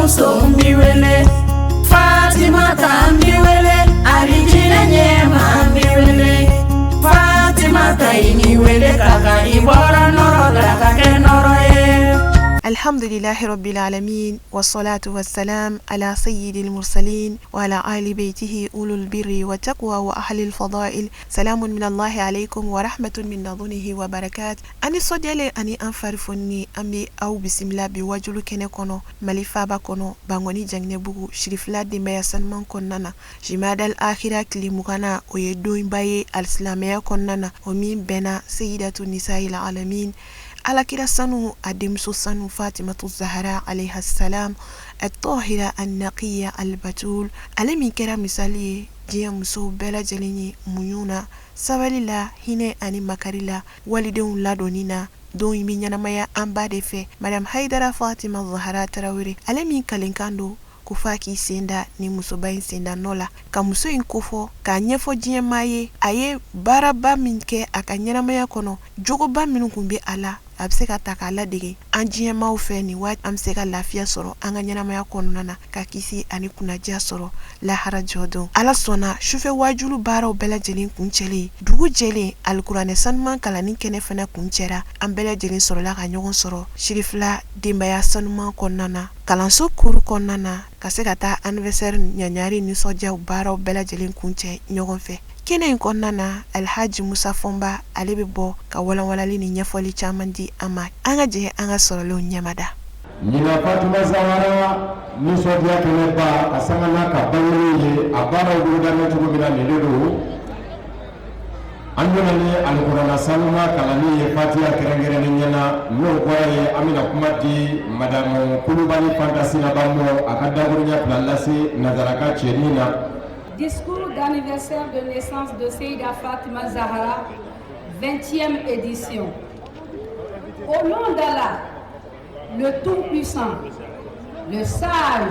Muso n b'i wele, Fatimata n b'i wele, Alijinɛ ɲɛma n b'i wele. Fatimata, i ni wele ka kan, i bɔra nɔrɔ la ka kɛ nɔrɔ ye. الحمد لله رب العالمين، والصلاة والسلام على سيد المرسلين وعلى آل بيته أولو البر والتقوى وأهل الفضائل. سلام من الله عليكم ورحمة من لدنه وبركات. An nisɔndiyalen ani an farifoni, an bɛ aw bisimila bi wajulu kɛnɛ kɔnɔ, Mali faaba kɔnɔ, Bankɔni Janginɛbugu, Sirifila denbaya sanuman kɔnɔna na. Jimadal Akhira tile 20na, o ye donba ye alisilamɛya kɔnɔna na, o min bɛnna Seyidatu Nisayil Alamin, Alakira sanu a denmuso sanu, Fatimatu Zahara alayha salam at-Tahira an-Naqiya al-Batul, ale min kɛra misali ye diɲɛ musow bɛɛ lajɛlen ye muɲu na, sabali la, hinɛ ani makari la, walidenw ladonni na. Don in bɛ ɲɛnamaya an ba de fɛ, Madame Hayidara Fatima Zahara Tarawele, ale min kalenkan don ko f'a k'i sen da ni musoba in senda nɔ la, ka muso in kofɔ k'a ɲɛfɔ diɲɛmaa ye, a ye baaraba min kɛ a ka ɲɛnamaya kɔnɔ, jogoba minnu tun bɛ a la, a bɛ se ka ta k'a ladege an diɲɛmaaw fɛ nin waati, an bɛ se ka lafiya sɔrɔ an ka ɲɛnamaya kɔnɔna na, ka kisi ani kunnaja sɔrɔ lahara jɔdon. Ala sɔnna, sufɛ wajulu baaraw bɛɛ lajɛlen kuncɛlen, dugu jɛlen, alikuranɛ sanuman kalanni kɛnɛ fana kuncɛra. An bɛɛ lajɛlen sɔrɔla ka ɲɔgɔn sɔrɔ Sirifila denbaya sanuman kɔnɔna na, kalanso kuru kɔnɔna na, ka se ka taa anniversaire ɲaɲari nisɔndiyaw baaraw bɛɛ lajɛlen kuncɛ ɲɔgɔn fɛ. Kɛnɛ in kɔnɔna na, Alhaji Musa Fɔnba, ale bɛ bɔ ka walanwalali ni ɲɛfɔli caman di an ma. An ka jɛ an ka sɔrɔlenw ɲɛmada. Ɲinan Fatima Zahara nisɔndiya kɛnɛba ka sanga n'a ka bangeni ye, a baaraw bolodalen cogo min na, nin de don. An bɛna ni alikuranɛ sanuma kalanni ye, fatiya kɛrɛnkɛrɛnnen ɲɛna. N'o bɔra ye, an bɛna kuma di Madamu Kulubali Fanta Sinaba ma, a ka dakuruɲɛ 2 lase nanzaraka cɛnin na. Discours d'anniversaire de naissance de Seyda Fatima Zahra, 20e édition. Au nom d'Allah, le Tout-Puissant, le Sage,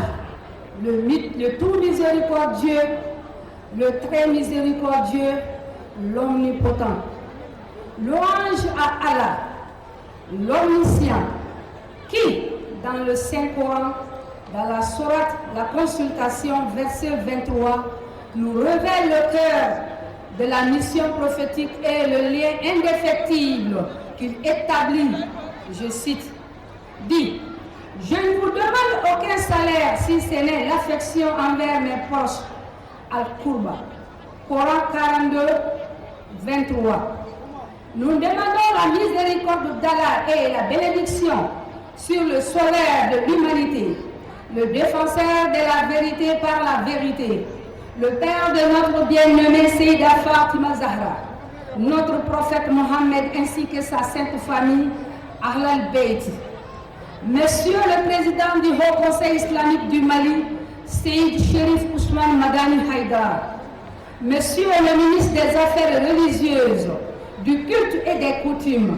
le Tout Miséricordieux, le Très Miséricordieux, l'Omnipotent. Louange à Allah, l'Omniscient, qui, dans le Saint-Coran, dans la sourate La Consultation, verset 23, nous révèle le cœur de la mission prophétique et le lien indéfectible qu'il établit. Je cite, dit: «Je ne vous demande aucun salaire si ce n'est l'affection envers mes proches.» Al-Qurba, Coran 42, 23. Nous demandons la miséricorde d'Allah et la bénédiction sur le sauveur de l'humanité, le défenseur de la vérité par la vérité, le père de notre bien-aimé Seyda Fatima Zahra, notre prophète Mohammed ainsi que sa sainte famille, Ahl al-Bayt. Monsieur le Président du Haut Conseil islamique du Mali, Seyd Chérif Ousmane Madani Haïdara, Monsieur le ministre des Affaires religieuses, du culte et des coutumes,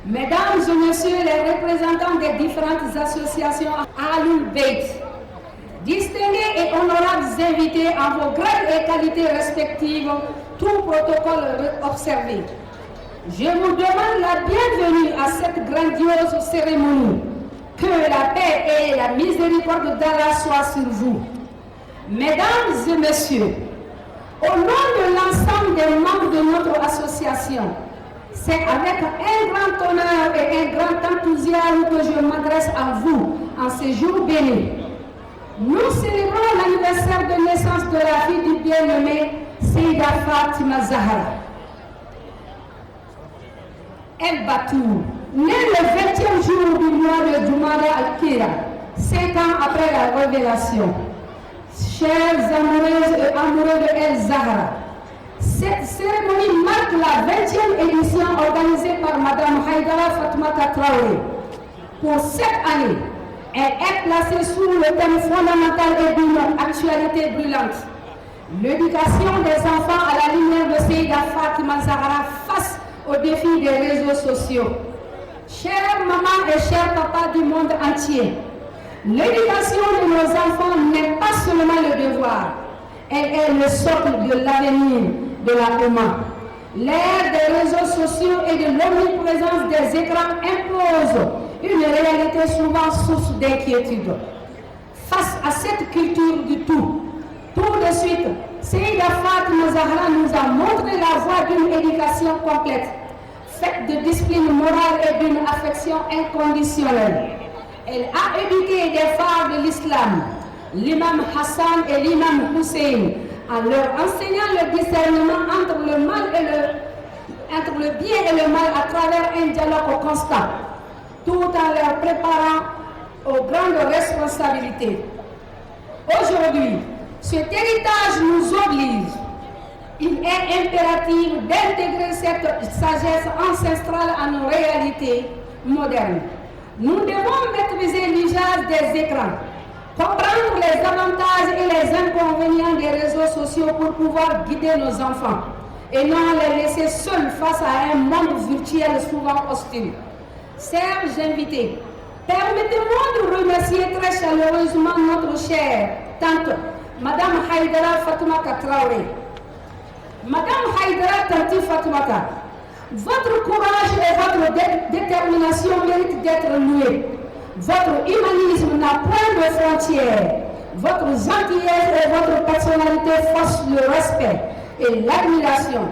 Mesdames et Messieurs les représentants des différentes associations Ahlul Bayt, distingués et honorables invités en vos grades et qualités respectives, tout protocole observé. Je vous demande la bienvenue à cette grandiose cérémonie. Que la paix et la miséricorde d'Allah soient sur vous. Mesdames et messieurs, au nom de l'ensemble des membres de notre association, c'est avec un grand honneur et un grand enthousiasme que je m'adresse à vous en ce jour béni. Nous célébrons l'anniversaire de naissance de la fille du bien-aimé Seyda Fatima Zahra El Batoul, née le 20e jour du mois de Jumada al-Kira, 5 ans après la révélation. Chères amoureuses et amoureux de El Zahra, cette cérémonie marque la 20e édition organisée par Madame Haïdara Fatoumata Traoré. Pour cette année, elle est placée sous le thème fondamental et d'une actualité brûlante: l'éducation des enfants à la lumière de Seyda Fatima Zahra face aux défis des réseaux sociaux. Chères mamans et chers papas du monde entier, l'éducation de nos enfants n'est pas seulement le devoir, elle est le socle de l'avenir de la Oumma. L'ère des réseaux sociaux et de l'omniprésence des écrans impose une réalité souvent source d'inquiétude. Face à cette culture du tout. Tout de suite, Seyda Fatima Zahra nous a montré la voie d'une éducation complète, faite de discipline morale et d'une affection inconditionnelle. Elle a éduqué des phares de l'islam, l'imam Hassan et l'imam Hussein, en leur enseignant le discernement entre le bien et le mal à travers un dialogue constant, tout en leur préparant aux grandes responsabilités. Aujourd'hui, cet héritage nous oblige. Il est impératif d'intégrer cette sagesse ancestrale à nos réalités modernes. Nous devons maîtriser l'usage des écrans, comprendre les avantages et les inconvénients des réseaux sociaux pour pouvoir guider nos enfants et non les laisser seuls face à un monde virtuel souvent hostile. Chers invités, permettez-moi de remercier très chaleureusement notre chère tante, Madame Haïdara Fatoumata Traoré. Madame Haïdara Tanti Fatoumata, votre courage et votre détermination méritent d'être loués. Votre humanisme n'a point de frontières. Votre gentillesse et votre personnalité forcent le respect et l'admiration.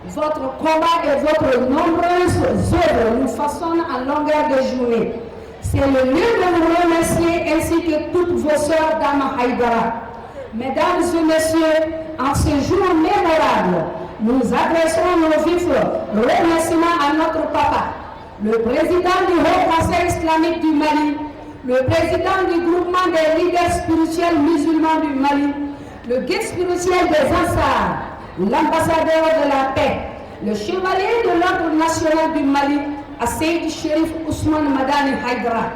Votre combat et votre nombreuses œuvres nous façonnent en longueur de journée. C'est le lieu de vous remercier ainsi que toutes vos sœurs Dame Haïdara. Mesdames et messieurs, en ce jour mémorable, nous adressons nos vifs remerciements à notre papa, le président du Haut Conseil islamique du Mali, le président du groupement des leaders spirituels musulmans du Mali, le guide spirituel des Ansars, l'ambassadeur de la paix, le chevalier de l'ordre national du Mali, Asseid Chérif Ousmane Madani Haïdara.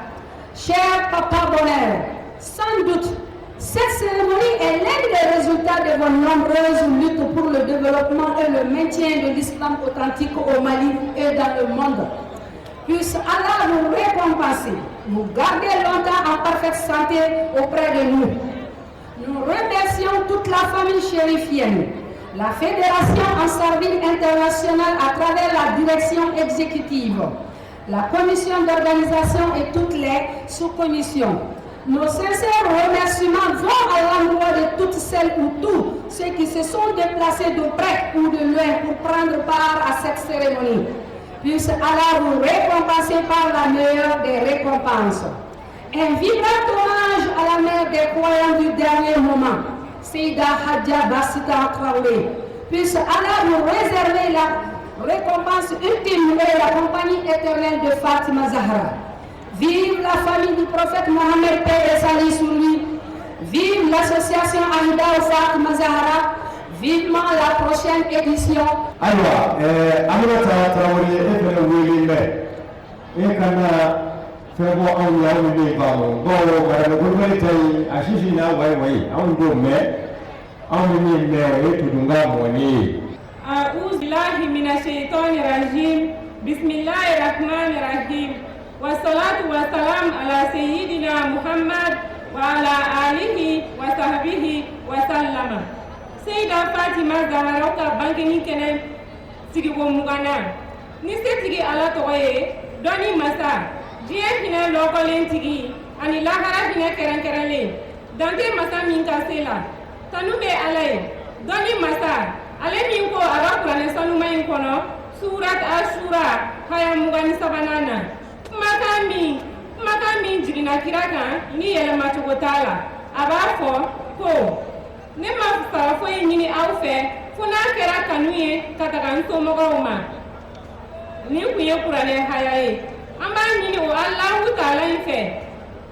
Cher papa bonheur, sans doute, cette cérémonie est l'un des résultats de vos nombreuses luttes pour le développement et le maintien de l'islam authentique au Mali et dans le monde. Puisse Allah vous récompenser, vous garder longtemps en parfaite santé auprès de nous. Nous remercions toute la famille chérifienne, la Fédération Ansar Dine Internationale à travers la direction exécutive, la commission d'organisation et toutes les sous-commissions. Nos sincères remerciements vont à l'endroit de toutes celles ou tous ceux qui se sont déplacés de près ou de loin pour prendre part à cette cérémonie. Puisse Allah vous récompenser par la meilleure des récompenses. Un vibrant hommage à la mère des croyants du dernier moment, Seyda Hadja Bassita Traoré. Puisse Allah nous réserver la récompense ultime et la compagnie éternelle de Fatima Zahra. Vive la famille du prophète Mohammed, paix et salut sur lui. Vive l'association Ahida Fatima Zahra. Vivement la prochaine édition. Ayiwa, Aminata Tarawele, e fɛnɛ wele bɛ e kana fɛn bɔ anw ye, anw bɛ faamu bawo madame Kulubali ta ye a sisi n'a wayi wayi, anw t'o mɛn. Anw bɛ min mɛn, o ye tudunka mɔni ye. أعوذ بالله من الشيطان الرجيم، بسم الله الرحمن الرحيم، والصلاة والسلام على سيدنا محمد وعلى آله وصحبه وسلم. Seyida Fatima Zaharaw ka bangeni kɛnɛ sigiko 20 na ni setigi Ala tɔgɔ ye, dɔnni masa, diɲɛ hinɛ lɔkɔlen tigi ani lahara hinɛ kɛrɛnkɛrɛnlen, dante masa min ka se la. Tanu bɛ Ala ye, dɔnni masa, ale min ko a ka kuranɛ sanuma in kɔnɔ, surat Asura haya 23nan na, kumakan min jiginna kira kan ni yɛlɛmacogo t'a la, a b'a fɔ ko ne ma sara foyi ɲini aw fɛ fo n'a kɛra kanu ye ka taga n somɔgɔw ma. Nin kun ye kuranɛ haya ye. An b'a ɲini o Alahu taala in fɛ,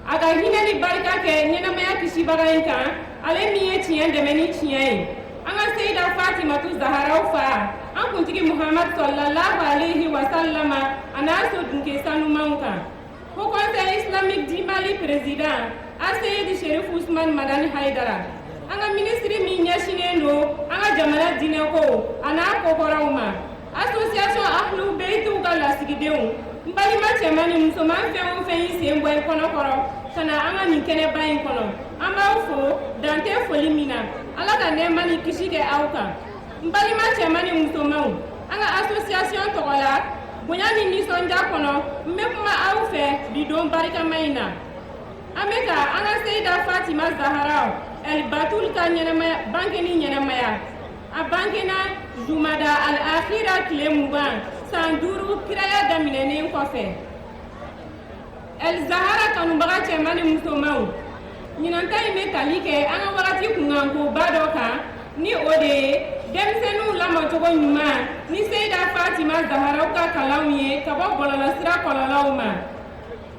a ka hinɛ ni barika kɛ ɲɛnamaya kisibaga in kan, ale min ye tiɲɛ dɛmɛ ni tiɲɛ ye, an ka Seyida Fatimatu Zaharaw fa, an kuntigi Muhamad sallallahu alaihi wa sallama, a n'a so dunke sanumanw kan. Haut Conseil islamique du Mali président Aseyidi Sherif Usman Madani Haidara, an ka minisiri min ɲɛsinnen don an ka jamana diinɛko a n'a kokɔrɔw ma, association Ahlu Beyitiw ka lasigidenw, n balima cɛman ni musoman fɛn o fɛn y'i sen bɔ i kɔnɔ kɔrɔ ka na an ka nin kɛnɛba in kɔnɔ, an b'aw fo dan tɛ foli min na. Ala ka nɛɛma ni kisi kɛ aw kan. N balima cɛman ni musomanw, an ka association tɔgɔ la, bonya ni nisɔndiya kɔnɔ, n bɛ kuma aw fɛ bi don barikama in na. An bɛ ka an ka Seyida Fatima Zahara El Batul ka ɲɛnamaya bangeni ɲɛnamaya. A bangena Jumada al Akhira tile 20, san 5 kiraya daminɛnen kɔfɛ. El Zahara kanubaga cɛman ni musomanw, ɲinanta in bɛ tali kɛ an ka wagati kunkankoba dɔ kan, ni o de ye denmisɛnninw lamɔcogo ɲuman ni Seyida Fatima Zaharaw ka kalanw ye ka bɔ bɔlɔlɔsira kɔlɔlɔw ma.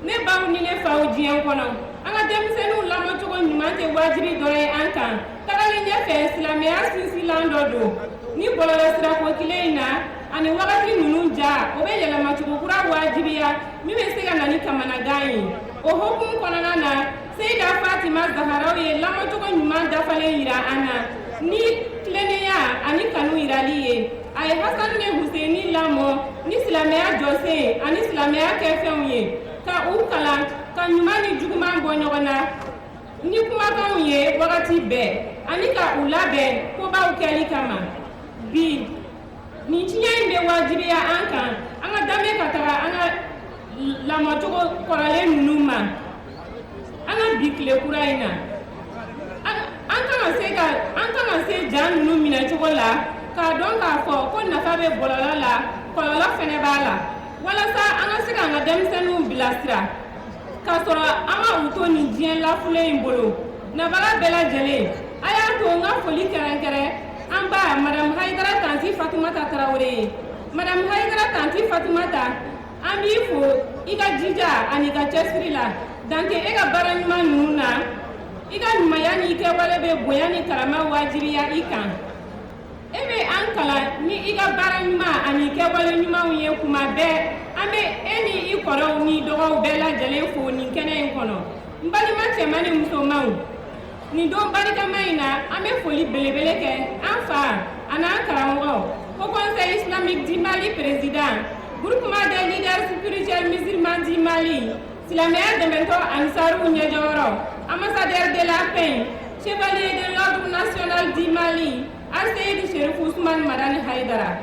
Ne baw ni ne faw diɲɛ kɔnɔ, an ka denmisɛnninw lamɔcogo ɲuman tɛ wajibi dɔ ye an kan. Tagalen ɲɛfɛ, silamɛya sinsinlan dɔ don. Ni bɔlɔlɔsirako tile in na ani wagati ninnu ja, o bɛ yɛlɛmacogo kura wajibiya min bɛ se ka na ni kamanagan ye. O hukumu kɔnɔna na, Seyida Fatima Zaharaw ye lamɔcogo ɲuman dafalen yira an na ni tilennenya ani kanu yirali ye. A ye Hasani ni Huseni lamɔ ni silamɛya jɔsen ani silamɛya kɛfɛnw ye, ka u kalan ka ɲuman ni juguman bɔ ɲɔgɔn na ni kumakanw ye wagati bɛɛ, ani ka u labɛn kobaw kɛli kama. Bi nin tiɲɛ in bɛ wajibiya an kan, an ka danbe ka taga an ka lamɔcogo kɔrɔlen ninnu ma. An ka bi tile kura in na, an kan ka se ka an kan ka se ja ninnu minɛcogo la, k'a dɔn k'a fɔ ko nafa bɛ bɔlɔlɔ la, kɔlɔlɔ fɛnɛ b'a la, walasa an ka se k'an ka denmisɛnninw bilasira k'a sɔrɔ an ma u to nin diɲɛ lafulen in bolo. Nabaga bɛɛ lajɛlen, a y'a to n ka foli kɛrɛnkɛrɛn an ba Madame Hayidara Tanti Fatumata Tarawele ye. Madame Hayidara Tanti Fatumata, an b'i fo i ka jija ani i ka cɛsiri la. Dante e ka baara ɲuman ninnu na, i ka ɲumanya ni i kɛwale bɛ bonya ni karama wajibiya i kan. E bɛ an kalan ni i ka baara ɲuman ani kɛwale ɲumanw ye kuma bɛɛ. An bɛ e ni i kɔrɔw ni dɔgɔw bɛɛ lajɛlen fo nin kɛnɛ in kɔnɔ. N balima cɛman ni musomanw, nin don barikama in na, an bɛ foli belebele kɛ an fa an'an karamɔgɔ, Haut Conseil islamique du Mali président, groupement des leaders spirituels musulmans du Mali, silamɛya dɛmɛtɔ Ansaruw ɲɛjɔyɔrɔ, ambassadeur de la paix, chevalier de l'ordre national du Mali, Aseyidi Cherif Ousmane Madani Hayidara.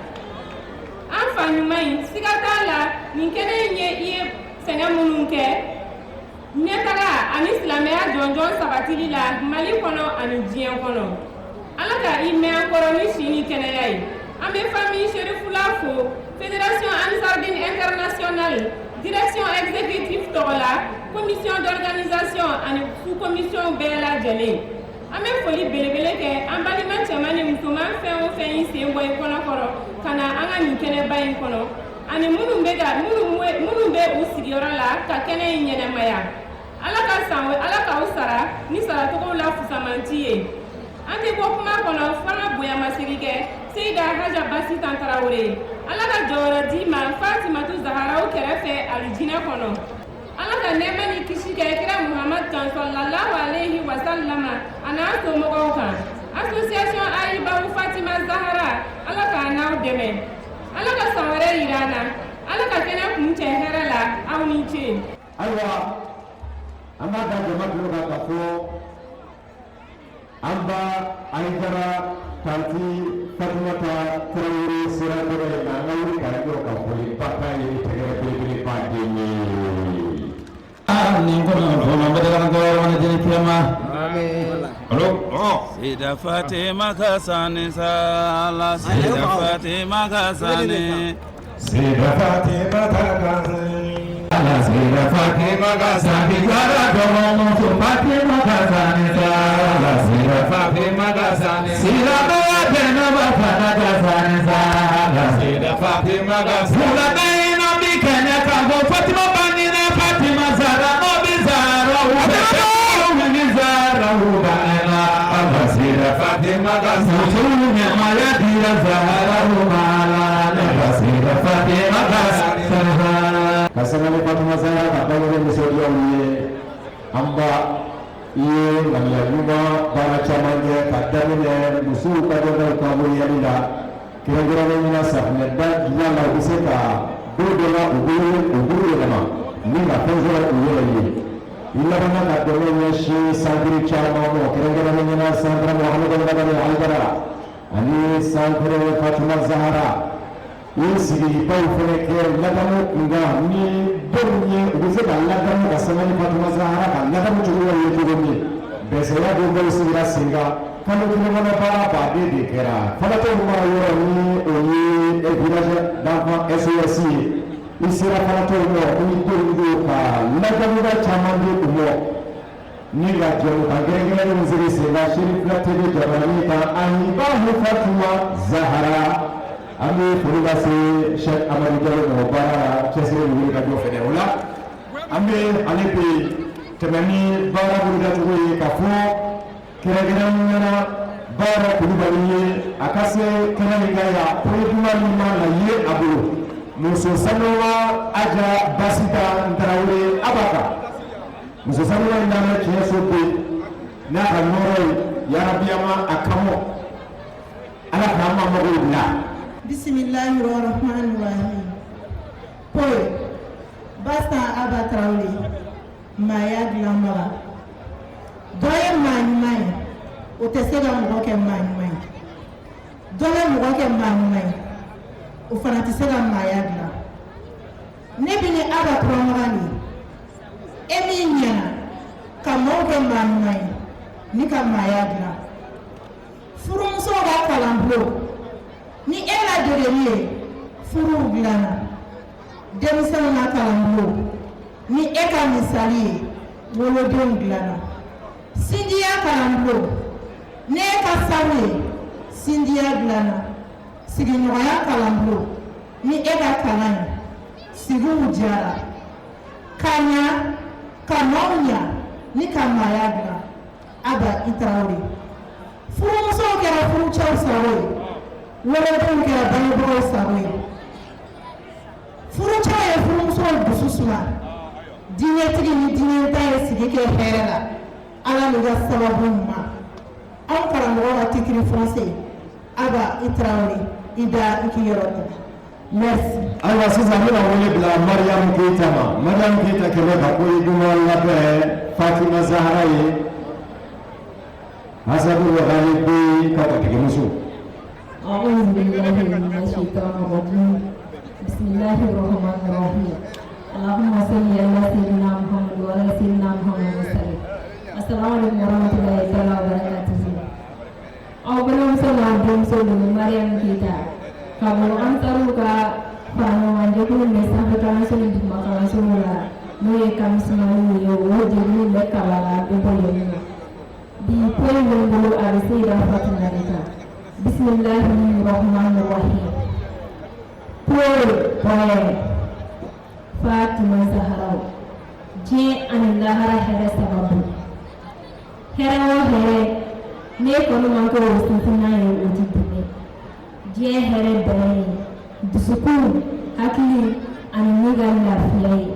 An fa ɲuman in, siga t'a la, nin kɛnɛ in ye i ye sɛgɛn minnu kɛ ɲɛtaga ani silamɛya jɔnjɔn sabatili la Mali kɔnɔ ani diɲɛ kɔnɔ, Ala ka i mɛn an kɔrɔ ni si ni kɛnɛya ye. An bɛ famille Cherifula fo Fédération Ansardine internationale direction exécutive tɔgɔ la, commission d'organisation ani sous commission bɛɛ lajɛlen. An bɛ foli belebele kɛ an balima cɛman ni musoman fɛn o fɛn y'i sen bɔ i kɔnɔ kɔrɔ ka na an ka nin kɛnɛba in kɔnɔ, ani minnu bɛ ka minnu bɛ u sigiyɔrɔ la ka kɛnɛ in ɲɛnɛmaya. Ala ka san Ala k'aw sara ni saracogo la fusamanti ye. An tɛ bɔ kuma kɔnɔ fo an ka bonyamasegin kɛ Seyida Haja Basitan Tarawele. Ala ka jɔyɔrɔ d'i ma Fatimatu Zaharaw kɛrɛfɛ alijinɛ kɔnɔ. Ala ka nɛɛma ni kisi kɛ kira Muhamad kan sallallahu alayhi wa sallama a n'a somɔgɔw kan. Association Ayibaw Fatima Zahara, Ala k'a n'aw dɛmɛ. Ala ka san wɛrɛ yira an na. Ala ka kɛnɛ kuncɛ hɛrɛ la. Aw ni ce. Ayiwa, an b'a da jama tulo kan k'a fɔ an ba Ayidara Tanti Fatumata Tarawele sera kɛnɛ in na. An ka wuli k'an jɔ ka foliba k'a ye ni tɛgɛrɛ belebeleba den ye. Nin kɔnɔ fɔlɔ bɛ ka wale jeli kiyama. Alo, Sida Fatima ka sani sala, Sida Fatima ka sani. Sida Fatima ka sani. Ala Sida Fatima ka sani. Jara dɔgɔmuso Fatima ka sani sala. Sida Fatima ka sani. Silamɛya dɛmɛba fana ka sani sala. Sida Fatima ka sani. Silamɛya bi kɛnɛ kan ko Fatima bangena Fatima Zahra no bi Zahra u bɛ wuli Zahra u bangena. Ala Sida Fatima ka sani. Musow ɲɛmaya dira Zahra u ma la. Sida Fatima ka sani. Ka sanga ni Fatima Zahra ka bange nisɔndiyaw ye, an ba, i ye ŋaniya ɲuman baara caman kɛ ka daminɛ musow ka dɔnniyaw taaboloyali la, kɛrɛnkɛrɛnnenya la safunɛ da dilan la, u bɛ se ka don dɔ la u b'u yɛlɛma ni ka fɛn sɔrɔ u yɛrɛ ye. I labanna ka dɛmɛ ɲɛsin centre caman ma, kɛrɛnkɛrɛnnenya la centre Mohamed Madani Hayidara ani centre Fatima Zahara. I U ye sigibaw fana kɛ ladamu kunkan ni denw ye, u bɛ se ka ladamu ka sanga ni Fatima Zahara ka ladamu cogoya ye cogo min. Bɛsɛya don dɔw sigira sen kan, kalo kelen kɔnɔ baara baden de kɛra. Falatɔw mara yɔrɔ ni o ye village d'enfants SOS ye, i sera falatɔw ma ko ni denw don ka ladamuba caman di u ma ni ka jɛmukan kɛrɛnkɛrɛnnenw sigi sen kan Cherifila TV jabaranin kan ani Bahu Fatima Zahara. An bɛ foli lase Cheikh Amadu Jalo ma, o baara la cɛsiri ni wulikajɔ fɛnɛ o la. An bɛ ale bɛ tɛmɛ ni baara bolodacogo ye ka fɔ kɛrɛnkɛrɛnnenya la Baara Kulubali ye, a ka se kɛnɛ min kan yan, pole duman min man na ye a bolo, muso sanuya Aja Basita Ntarawele Abaka, muso sanuya in nana tiɲɛ so bɛ n'a ka nɔrɔ ye yarabiyama a kamɔ Ala k'an ma mago bila. Bisimilahi rahmani rahim. Poyi Basta Aba Tarawele, maaya dilanbaga dɔ ye maa ɲuman ye, o tɛ se ka mɔgɔ kɛ maa ɲuman ye. Dɔ bɛ mɔgɔ kɛ maa ɲuman ye, o fana tɛ se ka maaya dilan. Ne bɛ ni Aba Turamaga nin ye, e min ɲɛna ka maaw kɛ maa ɲuman ye ni ka maaya dilan. Furumusow ka kalanbulon ni e ladegeli ye, furuw dilanna. Denmisɛnw ka kalanbulon ni e ka misali ye, wolodenw dilanna. Sinjiya kalanbulon ni e ka sanu ye, sinjiya dilanna. Sigiɲɔgɔnya kalanbulon ni e ka kalan ye, sigiw diyara. Ka ɲa ka maaw ɲa ni ka maaya dilan. Aba i Tarawele, furumusow kɛra furucɛw sago ye, wolodenw kɛra bangebagaw sago ye. Furucɛw ye furumusow dusu suma. Diinɛtigi ni diinɛntan ye sigi kɛ hɛrɛ la Ala n'u ka sababu ɲuman. Anw karamɔgɔ ka titre foncier, Aba i Tarawele, i da i k'i yɔrɔ ta. Merci. Ayiwa, sisan n bɛna wele bila Mariam Keyita ma. Mariam Keyita kɛmɛ ka ko duman labɛn Fatima Zahara ye, Hasabu Wagani bɛ ka kɔtigimuso. أعوذ بالله من الشيطان الرجيم. بسم الله الرحمن الرحيم. اللهم صل على سيدنا محمد وعلى سيدنا محمد وسلم. السلام عليكم ورحمة الله تعالى وبركاته. Aw balimamuso n'aw denmuso don, Mariam Keyita, ka bɔ Ansaru ka faraɲɔgɔnkan jɛkulu min bɛ sanfɛ kalanso ni duguma kalanso la, n'o ye kamisumaniw ye, o jɛkulu bɛ Kabala bɛ bɔ yen nɔ. Bi poyi bɛ n bolo, a bɛ Seyida Fatima de kan. Bisimilahi rahmani rahim. Poyi poyi Fatima Zahara, diɲɛ ani lahara hɛrɛ sababu. Hɛrɛ o hɛrɛ n'e kɔni ma kɛ o sinsinna ye, o ti tɛmɛ. Diɲɛ hɛrɛ bɛɛ ye dusukun, hakili ani ne ka lafiya ye.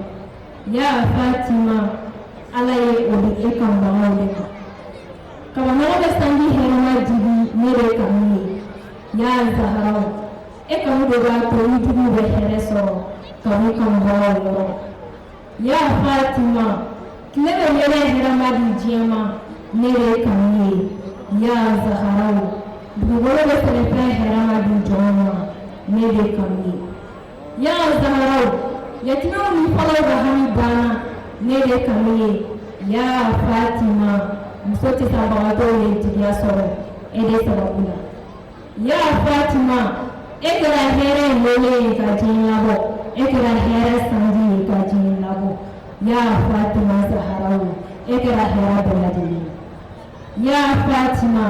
Ya Fatima, Ala ye o di e kanubagaw de ma. Kabanɔgɔ bɛ sanji hɛrɛma jigi ne de kanu ye. Ya Zaharaw, e kanu de b'a to i juguw bɛ hɛrɛ sɔrɔ ka b'u kanubagaw yɔrɔ. Ya Fatima, tile bɛ yɛlɛ hɛrɛma di diɲɛ ma ne de kanu ye. Ya Zaharaw, dugukolo bɛ sɛnɛfɛn hɛrɛma di jɔnw ma ne de kanu ye. Ya Zaharaw, yatimɛw ni fɔlɔw ka hami banna ne de kanu ye. Ya Fatima, muso tɛ sabagatɔw ye jigiya sɔrɔ e de sababu la. Ya Fatima, e kɛra hɛrɛ yeelen ye ka diɲɛ labɔ, e kɛra hɛrɛ sanji ye ka diɲɛ labɔ. Ya Fatima Zaharaw, e kɛra hɛrɛ bɛɛ lajɛlen ye. Ya Fatima,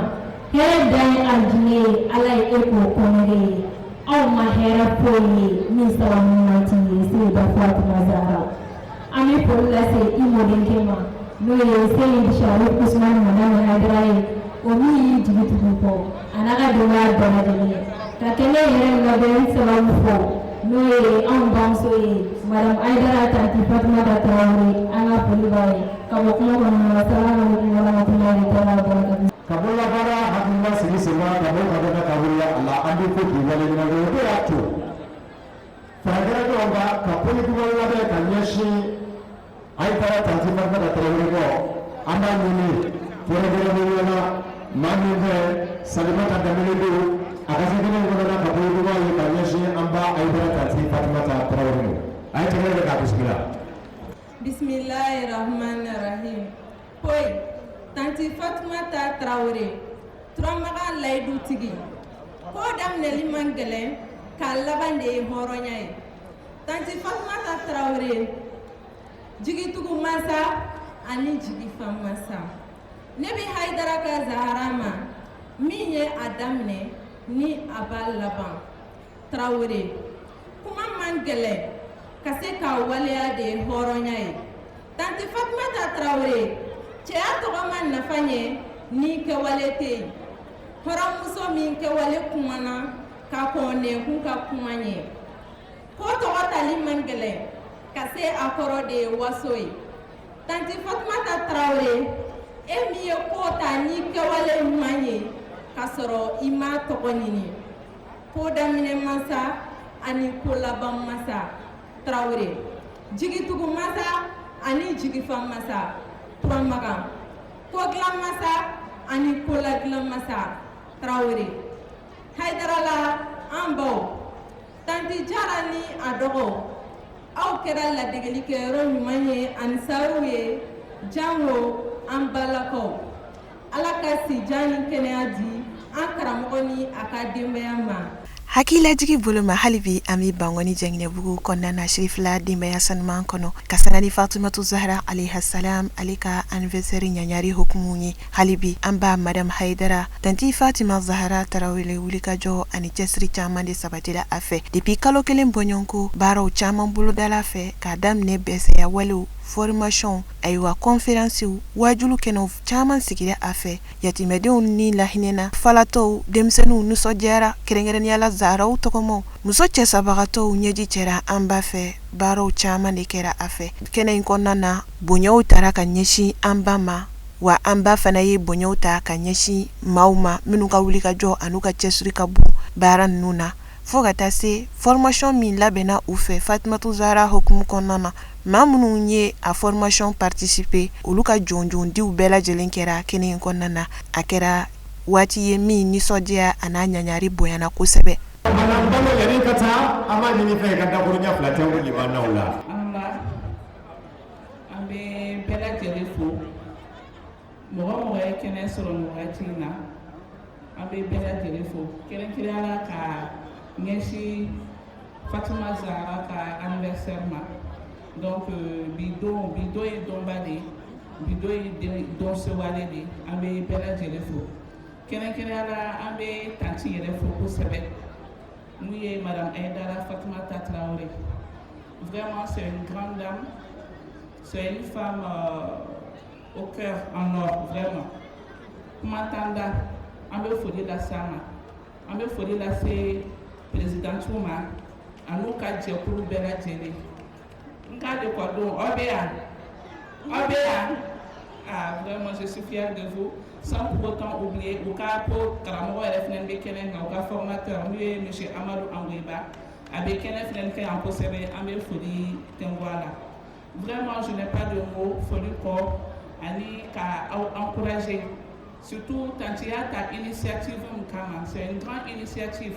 hɛrɛ dan ye alijinɛ ye, Ala ye e k'o kɔnɛge ye. Aw ma hɛrɛ foyi ye min sababu ɲuman t'i ye, Seyida Fatima Zahara. An bɛ foli lase i mɔdenkɛ ma, n'o ye Seyidi Sharif Usman Madani Hayidara ye, o min y'i jigi tugu kɔ a n'a ka denbaya bɛɛ lajɛlen ye. Ka kɛnɛ yɛrɛ labɛn sababu fɔ, n'o ye anw bamuso ye, Madame Hayidara Tanti Fatumata Tarawele, an ka foli b'a ye. Ka bɔ kuma kɔnɔna na, salamu aleykum wa rahmatulahi taala wa barakatuh. Ka bololabaara hakilina sigi sen kan ka bɔ ka bɔ ka wuli a la, an bɛ ko k'i waleɲuman dɔn. O de y'a to farajɛla ɲɔgɔn kan ka politiki labɛn ka ɲɛsin Hayidara Tanti Fatumata Tarawele kɔ. An b'a ɲini kɛrɛnkɛrɛnnenya la maa min fɛ, Salimata Danbele don, a ka se kɛnɛ in kɔnɔna ka politiki ye ka ɲɛsin an ba Hayidara. Bismillahi rahmani rahim. Poyi, Tanti Fatumata Tarawele, Turamagan layidu tigi. Ko daminɛli man gɛlɛn, k'a laban de ye hɔrɔnya ye. Tanti Fatumata Tarawele, jigitugu masa ani jigifa masa. Ne bɛ Hayidara ka Zahara ma min ye a daminɛ ni a b'a laban. Tarawele, kuma man gɛlɛn, ka se k'a waleya de ye hɔrɔnya ye. Tanti Fatumata Tarawele, cɛya tɔgɔ ma nafa ɲɛ ni kɛwale tɛ yen. Hɔrɔnmuso min kɛwale kumana ka kɔn nɛnkun ka kuma ɲɛ. Ko tɔgɔ tali man gɛlɛn, ka se a kɔrɔ de ye waso ye. Tanti Fatumata Tarawele, e min ye ko ta ni kɛwale ɲuman ye k'a sɔrɔ i m'a tɔgɔ ɲini. Ko daminɛ masa ani ko laban masa Tarawele, jigitugu masa ani jigifa masa Turamagan, ko dilan masa ani ko ladilan masa Tarawele. Hayidarala an baw, Tanti Jara ni a dɔgɔw, aw kɛra ladegelikɛyɔrɔ ɲuman ye ani saruw ye, jango an balakaw. Ala ka sijan ni kɛnɛya di an karamɔgɔ ni a ka denbaya ma. Hakililajigi bolo ma, hali bi an bɛ Bankɔni Jɛngɛnɛbugu kɔnɔna na, Sirifila denbaya sanuman kɔnɔ, ka sanga ni Fatumatu Zahara alayha salam ale ka anniversaire ɲaɲari hukumu ye. Hali bi an ba Madame Hayidara, Tanti Fatima Zahara Tarawele, wulikajɔ ani cɛsiri caman de sabatila a fɛ depuis kalo kelen bɔɲɔgɔnko. Baaraw caman bolodala fɛ, k'a daminɛ bɛsɛya walew, formation, ayiwa, conférences, wajulu kɛnɛw caman sigira a fɛ. Yatimɛdenw ni lahinɛna falatɔw, denmisɛnninw nisɔndiyara, kɛrɛnkɛrɛnnenya la zaharaw tɔgɔmaw, muso cɛsabagatɔw ɲɛji cɛra an ba fɛ. Baaraw caman de kɛra a fɛ kɛnɛ in kɔnɔna na. Bonyaw taara ka ɲɛsin an ba ma, wa an ba fana ye bonyaw ta ka ɲɛsin maaw ma minnu ka wulikajɔ an'u ka cɛsiri ka bon baara ninnu na, fo ka taa se formation min labɛnna u fɛ Fatumatu Zahara hukumu kɔnɔna na. Maa minnu ye a formation participer, olu ka jɔnjɔndiw bɛɛ lajɛlen kɛra kɛnɛ in kɔnɔna na. A kɛra waati ye min nisɔndiya a n'a ɲaɲari bonyana kosɛbɛ. Balo yanni ka taa, an b'a ɲini fɛ i ka dakuruɲɛ fila tɛ limanaw la. An ba, an bɛ bɛɛ lajɛlen fo. Mɔgɔ mɔgɔ ye kɛnɛ sɔrɔ nin wagati in na, an bɛ bɛɛ lajɛlen fo, kɛrɛnkɛrɛnnenya la ka ɲɛsin Fatima Zahara ka anniversaire ma. Donc bi don, bi don ye donba de ye, bi don ye don sewale de ye. An bɛ bɛɛ lajɛlen fo, kɛrɛnkɛrɛnnenya la an bɛ tanti yɛrɛ fo kosɛbɛ, mun ye Madame Aïdara Fatumata Traoré. Vraiment, c'est une grande dame, c'est une femme au cœur en or. Vraiment, kuma t'an da. An bɛ foli lase a ma, an bɛ foli lase présidentew ma an'u ka jɛkulu bɛɛ lajɛlen. N ka lekɔlidenw, aw bɛ yan, aw bɛ yan. Ah, vraiment, je suis fière de vous, sans pour autant oublier u ka ko karamɔgɔ yɛrɛ fana bɛ kɛnɛ kan, u ka formateur n'u ye monsieur Amadu Angoyiba, a bɛ kɛnɛ fana kɛ yan kosɛbɛ. An bɛ foli tɛnku a la. Vraiment, je n'ai pas de mots foli kɔ ani ka aw encourager, surtout tanti y'a ta initiative min kama. C'est une grande initiative.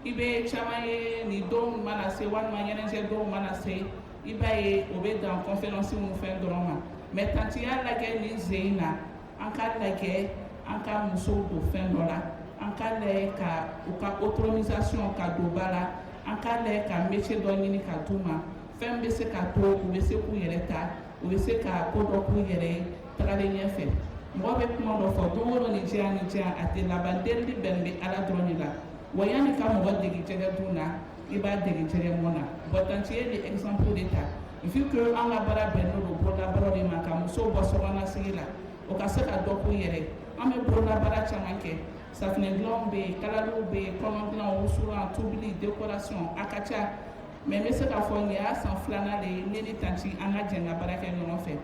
I bɛ caman ye, nin don mana se walima ɲɛnajɛ dɔw mana se, i b'a ye o bɛ dan conférence mun fɛn dɔrɔn ma. Mais tanti y'a lajɛ nin sen in na, an k'a lajɛ an ka musow don fɛn dɔ la, an k'a lajɛ ka u ka autonomisation ka don ba la, an k'a lajɛ ka métier dɔ ɲini ka d'u ma, fɛn bɛ se ka to u bɛ se k'u yɛrɛ ta, u bɛ se ka ko dɔ k'u yɛrɛ ye tagalen ɲɛfɛ. Mɔgɔ bɛ kuma dɔ fɔ don o don, nin diya nin diya, a tɛ laban. Delili bɛn bɛ Ala dɔrɔn de la. Wa yanni ka mɔgɔ dege jɛgɛ dun na, i b'a dege jɛgɛ mɔn na. Bon, tanti ye nin exemple de ta, vu que an ka baara bɛnnen don bololabaaraw de ma, ka musow bɔ sokɔnɔsigi la, o ka se ka dɔ k'u yɛrɛ. An bɛ bololabaara caman kɛ: safunɛ dilanw bɛ yen, kalaliw bɛ yen, kɔnɔ dilanw, wusulan, tobili, décoration, a ka ca. Mais n bɛ se k'a fɔ nin y'a san filanan de ye ne ni tanti an ka jɛ ka baara kɛ ɲɔgɔn fɛ.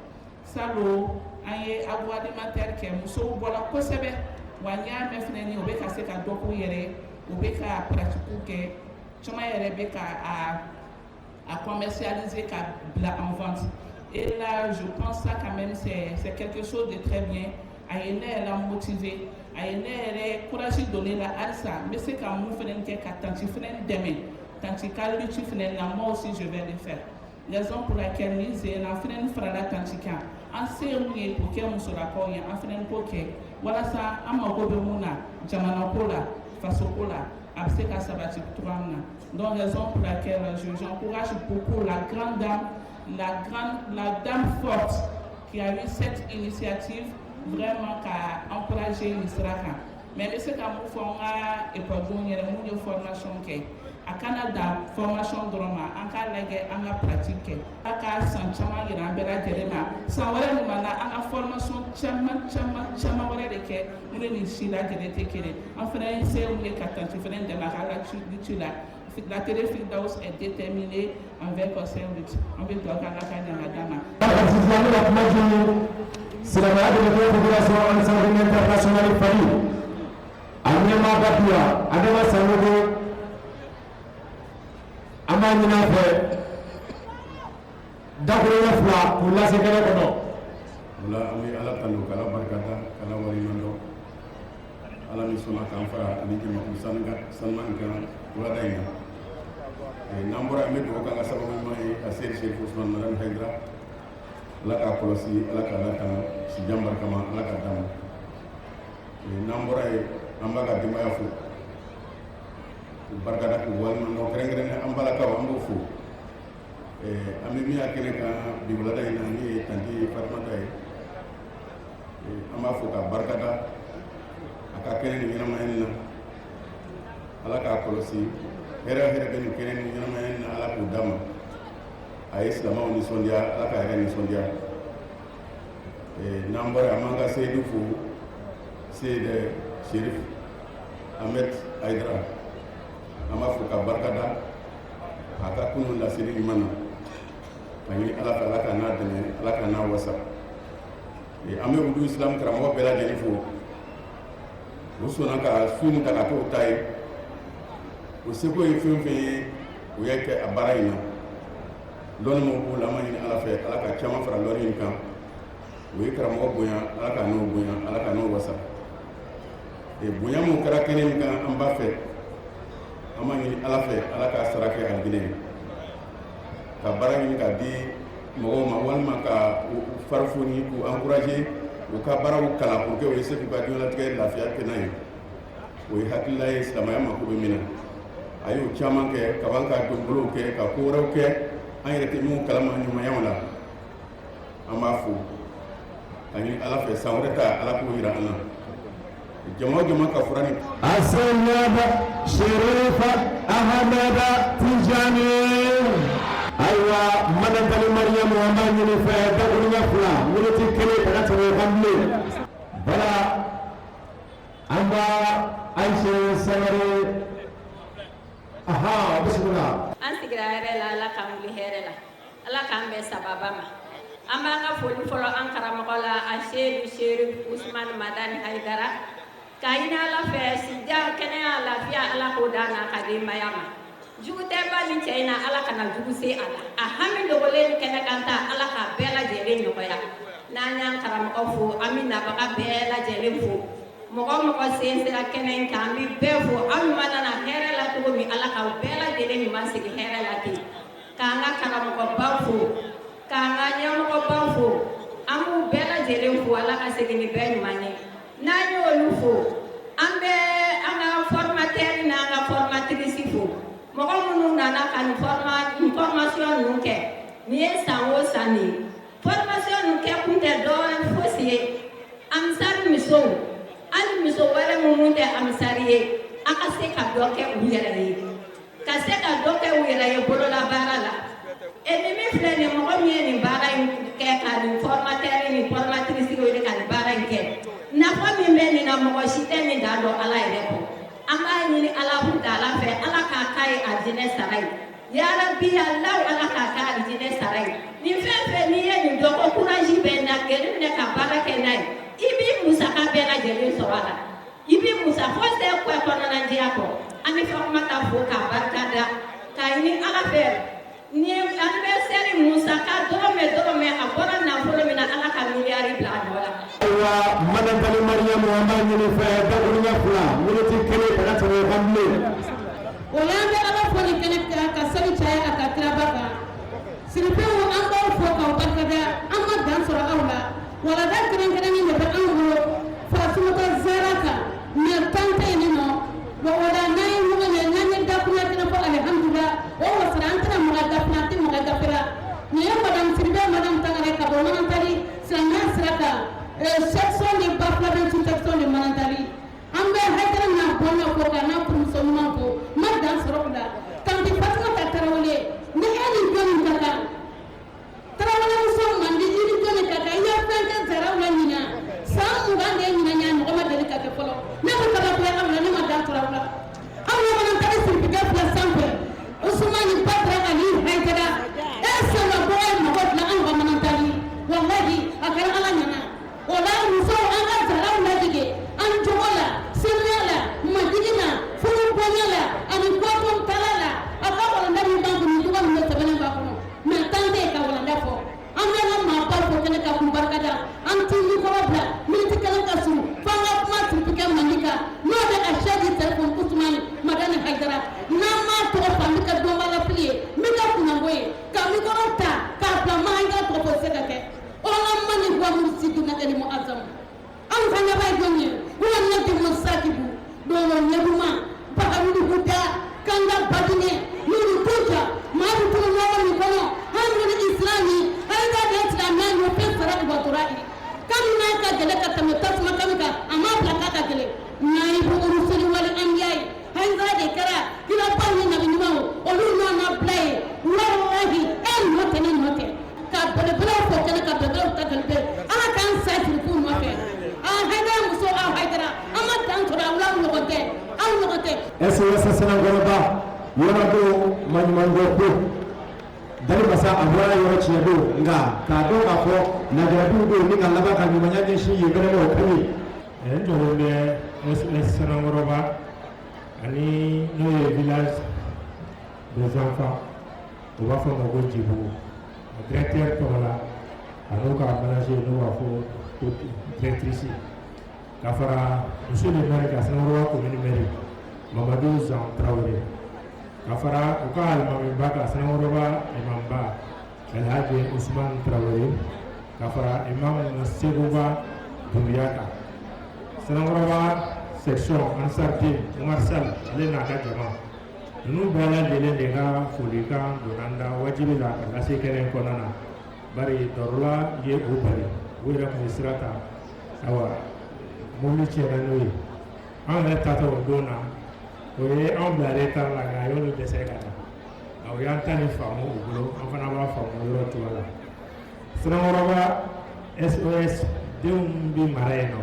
Salon an ye agroalimentaire kɛ, musow bɔra kosɛbɛ. Wa n y'a mɛn fɛnɛ ni u bɛ ka se ka dɔ k'u yɛrɛ, u bɛ ka pratique kɛ, caman yɛrɛ bɛ ka a commercialiser, ka bila en vente. Et là, je pense ça quand même, c'est quelque chose de très bien. A ye ne yɛrɛ motiver, a ye ne yɛrɛ courage donné la. Halisa n bɛ se ka mun fɛnɛ kɛ ka tanti fɛnɛ dɛmɛ, tanti ka lutte fɛnɛ na, moi aussi je vais le faire. Raison pour laquelle nin sen na, an fana farala tantie kan. An se ye mun ye k'o kɛ musolakaw ye, an fana k'o kɛ walasa an mago bɛ mun na jamana ko la, faso ko la, a bɛ se ka sabati cogoya min na. Donc raison pour laquelle j'encourage beaucoup la grande dame, la grande, la dame forte qui a eu cette initiative, vraiment ka encourager nin sira kan. Mais n bɛ se ka mun fɔ n ka ekɔlidenw yɛrɛ mun ye formation kɛ, a kana dan formation dɔrɔn ma, an k'a lajɛ an ka pratique kɛ. A ka san caman yira an bɛɛ lajɛlen na. San wɛrɛ ɲuman na, an ka formation caman caman caman wɛrɛ de kɛ minnu ni si lajɛlen tɛ kelen. An fana ye se mun ye ka tantie fana dɛmɛ a ka lutte la. La télé Firdaus est déterminée envers cette lutte. An bɛ dugawu kɛ, Ala ka ɲa ka d'an ma. Sisan ne ka kuma di silamɛya dɛmɛtɔ fédération Ansarudine internationale FADI, a ɲɛmaa ba bi yan, Adama Sanogo. An b'a ɲini a fɛ dakuruɲɛ 2 k'u lase kɛnɛ kɔnɔ. O la, an bɛ Ala tanu k'Ala barikada, k'Ala waleɲuman dɔn, Ala min sɔnna k'an fara ni jamakulu sanuman nin kan wulada in na. N'an bɔra, an bɛ dugawu k'an ka sababu ɲuman ye a Seyidi Sherif Usman Madani Hayidara. Ala k'a kɔlɔsi, Ala k'a lakana, sijan barikama Ala k'a d'a ma. N'an bɔra yen, an b'a ka denbaya fo k'u barikada, k'u waleɲuman dɔn, kɛrɛnkɛrɛnnen an balakaw, an b'o fo. An bɛ min y'a kɛnɛ kan bi wulada in na, min ye tantie Fatumata ye, an b'a fo k'a barikada a ka kɛnɛ nin ɲɛnamaya nin na. Ala k'a kɔlɔsi, hɛrɛ hɛrɛ bɛ nin kɛnɛ nin ɲɛnamaya nin na, Ala k'o d'a ma. A ye silamɛw nisɔndiya, Ala k'a yɛrɛ nisɔndiya. N'an bɔra yen, an b'an ka seyidu fo, Seyidi Sherif Ahmed Hayidara. An b'a fo ka barikada a ka kunun laseli ɲuman na, ka ɲini Ala fɛ, Ala ka n'a dɛmɛ, Ala ka n'a wasa. An bɛ wudu Islam karamɔgɔ bɛɛ lajɛlen fo. U sɔnna ka su nin ta ka k'o ta ye. O seko ye fɛn fɛn ye, o y'a kɛ a baara in na. Lɔnni min b'u la, an b'a ɲini Ala fɛ, Ala ka caman fara lɔnni in kan. O ye karamɔgɔ bonya, Ala ka n'o bonya, Ala ka n'o wasa. Bonya mun kɛra kɛnɛ min kan, an b'a fɛ, an b'a ɲini Ala fɛ, Ala k'a sara kɛ alijinɛ ye. Ka baara ɲini k'a di mɔgɔw ma, walima ka u farifoni, k'u encourager, u ka baaraw kalan pour que u ye se k'u ka diɲɛlatigɛ lafiya kɛ n'a ye, o ye hakilila ye silamɛya mako bɛ min na. A y'o caman kɛ kaban, ka donbolow kɛ, ka ko wɛrɛw kɛ an yɛrɛ tɛ minnu kalama ɲumanyaw la. An b'a fo ka ɲini Ala fɛ, san wɛrɛ ta, Ala k'o yira an na. Jama o jama ka fura ni Asayaba Sherifa Ahmeda Tijani. Ayiwa, Madantali Mariyamu, an b'a ɲini fɛ dakuruɲɛ 2, miniti 1, kana tɛmɛ o kan bilen. Bala, an b'a Ayise Sangare, aha, bisimila. An sigira hɛrɛ la, Ala k'an wuli hɛrɛ la, Ala k'an bɛn sababa ma. An b'an ka foli fɔlɔ an karamɔgɔ la, a Seyidu Serif Usumani Madani Hayidara, k'a ɲini Ala fɛ, sijan, kɛnɛya, lafiya, Ala k'o d'an n'a ka denbaya ma. Jugu tɛ ba min cɛ in na, Ala kana jugu se a la. A hami dogolen ni kɛnɛ kan ta, Ala k'a bɛɛ lajɛlen nɔgɔya. N'an y'an karamɔgɔ fo, an bɛ nabaga bɛɛ lajɛlen fo. Mɔgɔ mɔgɔ sen sera kɛnɛ in kan, an bɛ bɛɛ fo. Aw ɲuman nana hɛrɛ la cogo min, Ala k'aw bɛɛ lajɛlen ɲuman segin hɛrɛ la ten. K'an ka karamɔgɔbaw fo, k'an ka ɲɛmɔgɔbaw fo, an b'u bɛɛ lajɛlen fo. Ala ka segin ni bɛɛ ɲuman ye. N'an y'olu fo, an bɛ an ka formateur n'an ka formatrice fo, mɔgɔ minnu nana ka nin formation ninnu kɛ. Nin ye san o san de ye. Formation ninnu kɛ kun tɛ dɔwɛrɛ fosi ye, Amisari musow, hali muso wɛrɛ minnu tɛ Amisari ye, a ka se ka dɔ kɛ u yɛrɛ ye, ka se ka dɔ kɛ u yɛrɛ ye bololabaara la. E ni min filɛ nin, mɔgɔ min ye nin baara in kɛ, ka nin formateur ni formatrice wele ka nin baara in kɛ, nafa min bɛ nin na, mɔgɔ si tɛ nin dan dɔn Ala yɛrɛ kɔ. An b'a ɲini Alahu taala fɛ, Ala k'a k'a ye alijinɛ sara ye. Yarabi Alahu, Ala k'a k'a alijinɛ sara ye. Nin fɛn fɛn, n'i ye nin dɔn ko courage bɛ n na, gɛrɛ minɛ ka baara kɛ n'a ye, i b'i musaka bɛɛ lajɛlen sɔrɔ a la, i b'i musa fosi tɛ kɔ kɔnɔna jɛya kɔ. An bɛ Fatumata fo k'a barika da, k'a ɲini Ala fɛ, ni anniversaire musaka dɔrɔmɛ dɔrɔmɛ a bɔra nafolo min na, Ala ka miliyari bila a nɔ la. Ayiwa, Madantali Mariyamu, an b'a ɲini fɛ dakuruɲɛ 2, miniti 1, kana tɛmɛ o kan bilen. O la, an bɛ Ala fo ni kɛnɛ kan, ka sali caya a ka kiraba kan. Sirifɛnw. Section de Bafulabe, sous-section de Manantali. An bɛ Hayidara n'a bɔnna fo ka n'a furumuso ɲuman fo, n ma dan sɔrɔ o la. Tanti Fatumata Tarawele, ni e ni jɔnni ka kan, Tarawelemuso mandi, i ni jɔnni ka kan, i ye fɛn kɛ Zaraw la ɲinan, san 20 de ye ɲinan ye, a ɲɔgɔn ma deli ka kɛ fɔlɔ. Ne ko kabakoya aw la, ne ma dan sɔrɔ aw la. Aw ye Manantali sirifikɛ filɛ sanfɛ, Usumani Badara Ali Hayidara, e sɛnɛbɔgɔ ye mɔgɔ dilan anw ka Manantali, walahi a kɛra Ala ɲɛna. O la musow, an ka Zaraw lajigin an jogo la, senuya la, majigin na, furu bonya la ani kɔtɔn tala la. A ka walanda min b'an kun, ni jogo min bɛ sɛbɛnnen b'a kɔnɔ, mais temps tɛ yen ka walanda fɔ. An bɛ an ka maabaw fo kɛnɛ kan k'u barikada. An ti mikɔrɔ bila miniti kelen ka surun f'an ka kuma sirifikɛ mandi kan, n'o bɛ a Sɛki Sɛrifu Usumani Madani Hayidara. N'an m'a tɔgɔ fɔ, an bɛ kɛ dɔnbaalafili ye, n bɛ kɛ kunnango ye ka mikɔrɔ ta k'a bila ma Hayidara tɔgɔ fɔ, o tɛ se ka kɛ. Ɔla mani huwa mursiduna elimu azam. Anw ka ɲɛbaa ye jɔn ye? Huwa najimu sakibu dolo ɲɛduma baharuli huda kanga badinɛ nuru tuja maa bɛ tunu ɲɔgɔn min kɔnɔ hamdul islami. Hayidara de ye silamɛya ɲɔ fɛn sara ibatora kami n'a ka gɛlɛ ka tɛmɛ tasuma kami kan, a m'a bila k'a ka gɛlɛ. Naibu rusuli wali anbiya ye, Hayidara de kɛra kirabaw ni nabi ɲumanw olu nana bila ye. Walahi e nɔ tɛ, ne nɔ tɛ. Ka belebelew fo kɛnɛ ka belebelew ta galibɛ, Ala k'an sa sirifu nɔfɛ. An Hayidara muso, aw Hayidara, an ma dan sɔrɔ aw la, aw ɲɔgɔn tɛ, aw ɲɔgɔn tɛ. SOS Sanankɔrɔba yɔrɔdenw maɲumankɛ ko Dali Masa a bɔra yɔrɔ tiɲɛ don, nka k'a dɔn k'a fɔ lajarabiw don ni ka laban ka ɲumanya ɲɛsin yen fɛnɛ ma, o ka ɲi. N jɔlen bɛ SOS Sanankɔrɔba ani n'o ye village des enfants, u b'a fɔ o ma ko Jibugu, a directeur tɔgɔ la, a n'o ka manager n'o b'a fɔ ko directrice, ka fara monsieur le maire kan, Sanankɔrɔba commune maire Mamadu Zan Tarawele, ka fara u ka alimamiba kan, Sanankɔrɔba imamba Alhaji Usman Tarawele, ka fara imam Seguba Dunbiya kan, Sanankɔrɔba section Ansarden Umar Sall ale n'a ka jama ninnu bɛɛ lajɛlen de ka folikan donna n da wajibi la ka lase kɛnɛ in kɔnɔna na, bari dɔrɔla ye o bali, u yɛrɛ tun ye sira ta, ayiwa mobili tiɲɛna n'o ye, an yɛrɛ taatɔ o don na, o ye anw bila retard la, nka a y'olu dɛsɛ ka na, o y'an ta ni faamu u bolo, an fana b'a faamu yɔrɔ cogoya la. Sanankɔrɔba SOS denw bɛ mara yen nɔ,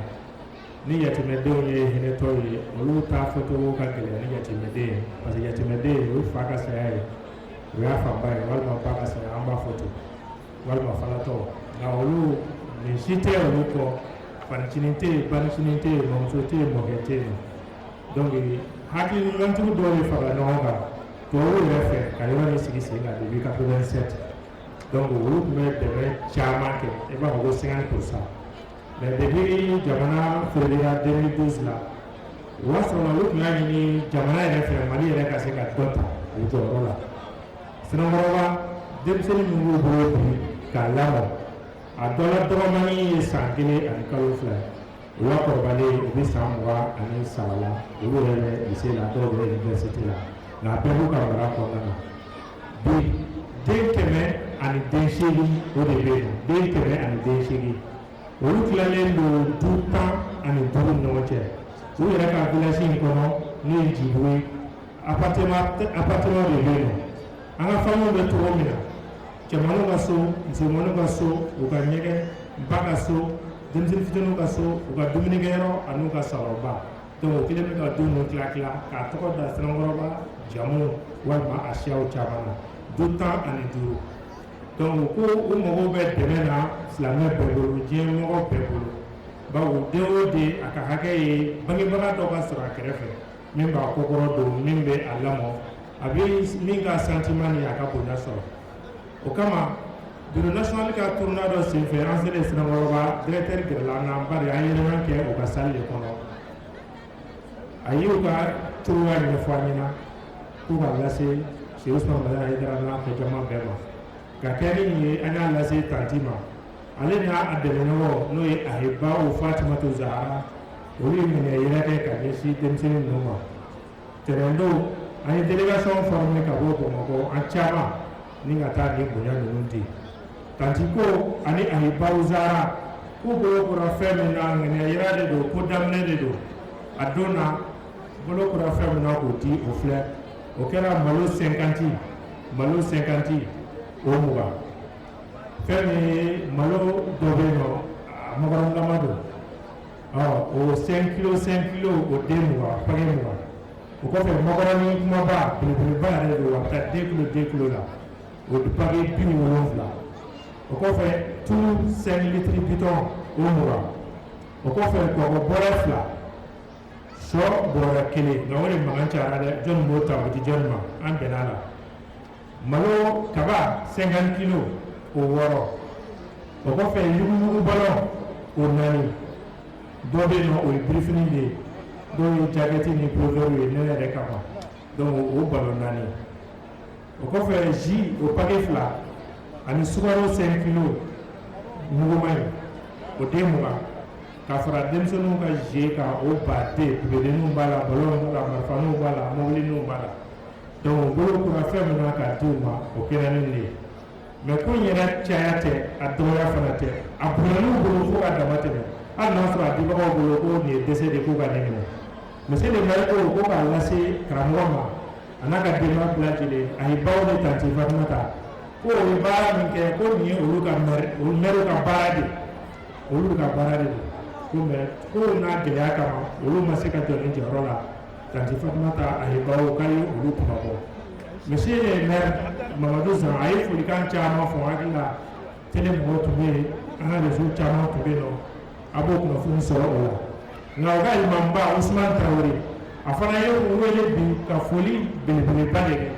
ni yatimɛdenw ye hinɛtɔw ye, olu ta fɔcogo ka gɛlɛn ni yatimɛden ye, parce que yatimɛden o ye fa ka saya ye, o y'a fanba ye, walima ba ka saya, an b'a fɔ ten, walima falatɔ, nka olu nin si tɛ olu kɔ, fanicinin tɛ yen, banicinin tɛ yen, mɔmuso tɛ yen, mɔkɛ tɛ yen. Donc hakili ɲumantigiw dɔw ye fara ɲɔgɔn kan tubabuw yɛrɛ fɛ ka yɔrɔ nin sigi sen kan depuis 87. Donc olu tun bɛ dɛmɛ caman kɛ, i b'a fɔ ko 50%, mais depuis jamana feerela 2012 la, o y'a sɔrɔ olu tun y'a ɲini jamana yɛrɛ fɛ, Mali yɛrɛ ka se ka dɔ ta o jɔyɔrɔ la. Sanankɔrɔba denmisɛnnin min b'u bolo bi k'a lamɔ, a dɔ la dɔgɔmani ye san 1 ani kalo 2 ye, o la kɔrɔbalen u bɛ san 23 la, olu yɛrɛ bɛ lycée la, dɔw bɛ université la, nka a bɛɛ b'u ka mara kɔnɔna na. Bi den 108 o de bɛ yen nɔ, den 108, olu tilalen don du 15 ni ɲɔgɔn cɛ. U yɛrɛ ka village in kɔnɔ n'o ye Jibugu ye, appartement de bɛ yen nɔ. An ka famille bɛ cogo min na, cɛmaninw ka so, musomaninw ka so, u ka ɲɛgɛn, ba ka so, denmisɛnnin fitininw ka so, u ka dumunikɛyɔrɔ ani u ka salonba. Donc o kɛlen bɛ ka du ninnu tila tila k'a tɔgɔ da Sanankɔrɔba jamu walima a siyaw caman na, du 15. Donc ko u mago bɛ dɛmɛ na silamɛ bɛɛ bolo, diɲɛ mɔgɔ bɛɛ bolo, bawo den o den a ka hakɛ ye bangebaga dɔ ka sɔrɔ a kɛrɛfɛ min b'a kɔkɔrɔ don, min bɛ a lamɔ, a bɛ min ka sentiment ni a ka bonya sɔrɔ. O kama bureau national ka tournée dɔ senfɛ, an selen Sanankɔrɔba, directeur gɛrɛla an na, bari an ye réunion kɛ u ka salle de kɔnɔ. A y'u ka cogoya ɲɛfɔ an ɲɛna k'u ka lase Cheikh Ousmane Madani Haïdara n'a ka jama bɛɛ ma. Ka kɛ ni nin ye, an y'a lase tanti ma, ale n'a dɛmɛɲɔgɔn n'o ye Ahibaw Fatimatu Zahara, olu ye minɛ yɛrɛ kɛ ka ɲɛsin denmisɛnnin ninnu ma. Tɛnɛn don an ye délégation formé ka bɔ Bamakɔ, an caman ni ka taa nin bonya ninnu di. Tanti ko ani Ahibaw Zahara K'u bolo kura fɛn min na, ŋaniya yira de don, ko daminɛ de don. A don na, bolo kura fɛn min na k'o di, o filɛ. O kɛra malo 50, malo 50, o 20. Fɛn min ye malo dɔ bɛ yen nɔ, a makɔrɔnilama don, ɔ o 5 kilo, 5 kilo, o den 20, paquet 20. O kɔfɛ, makɔrɔni kumaba belebeleba yɛrɛ don, a bɛ taa 2 kilo, 2 kilo la, o paquet 70. O kɔfɛ, tulu 5 litres bitɔn, o 20. O kɔfɛ, kɔkɔ bɔrɛ 2, sɔ bɔrɛ 1. Nka o de mankan cayara dɛ, jɔnni b'o ta o di jɔnni ma? An bɛn'a la. Malo kaba 50 kilo, o 6. O kɔfɛ, yuguyugu balon, o 4. Dɔ bɛ yen nɔ, o ye birifini de ye, dɔw ye jakɛti ni pulɔvɛriw ye nɛnɛ yɛrɛ kama, donc o balon 4. O kɔfɛ, jus, o paquet 2, ani sukaro 5 kilo muguma in, o den 20, ka fara denmisɛnninw ka jeu kan, o baden bubedenninw b'a la, balonw b'a la, marifaninw b'a la, mobilininw b'a la. Donc o bolo kura fɛn min na k'a di u ma, o kɛra ni nin ye. Mais ko in yɛrɛ caya tɛ, a dɔgɔya fana tɛ, a bonyana u bolo fo ka dama tɛmɛ, hali n'a sɔrɔ a dibagaw bolo ko nin ye dɛsɛ de, k'u ka nin minɛ. Monsieur le maire ko k'a lase karamɔgɔ ma, a n'a ka denbaya bɛɛ lajɛlen, a ye baw ni tanti Fatumata, ko o ye baara min kɛ, ko nin ye olu ka maire, olu maire ka baara de, olu ka baara de don ko. Mais ko n'a gɛlɛya kama, olu ma se ka jɔ nin jɔyɔrɔ la. Tanti Fatumata, a ye baw k'a ye olu kuma bɔ. Monsieur le maire Mamadou Zan, a ye folikan caman fɔ. Hakili la, télé mɔgɔw tun bɛ yen, an ka réseau caman tun bɛ yen nɔ, a b'o kunnafoni sɔrɔ o la. Nka o ka imamba Ousmane Traoré, a fana ye u wele bi ka foli belebeleba de kɛ.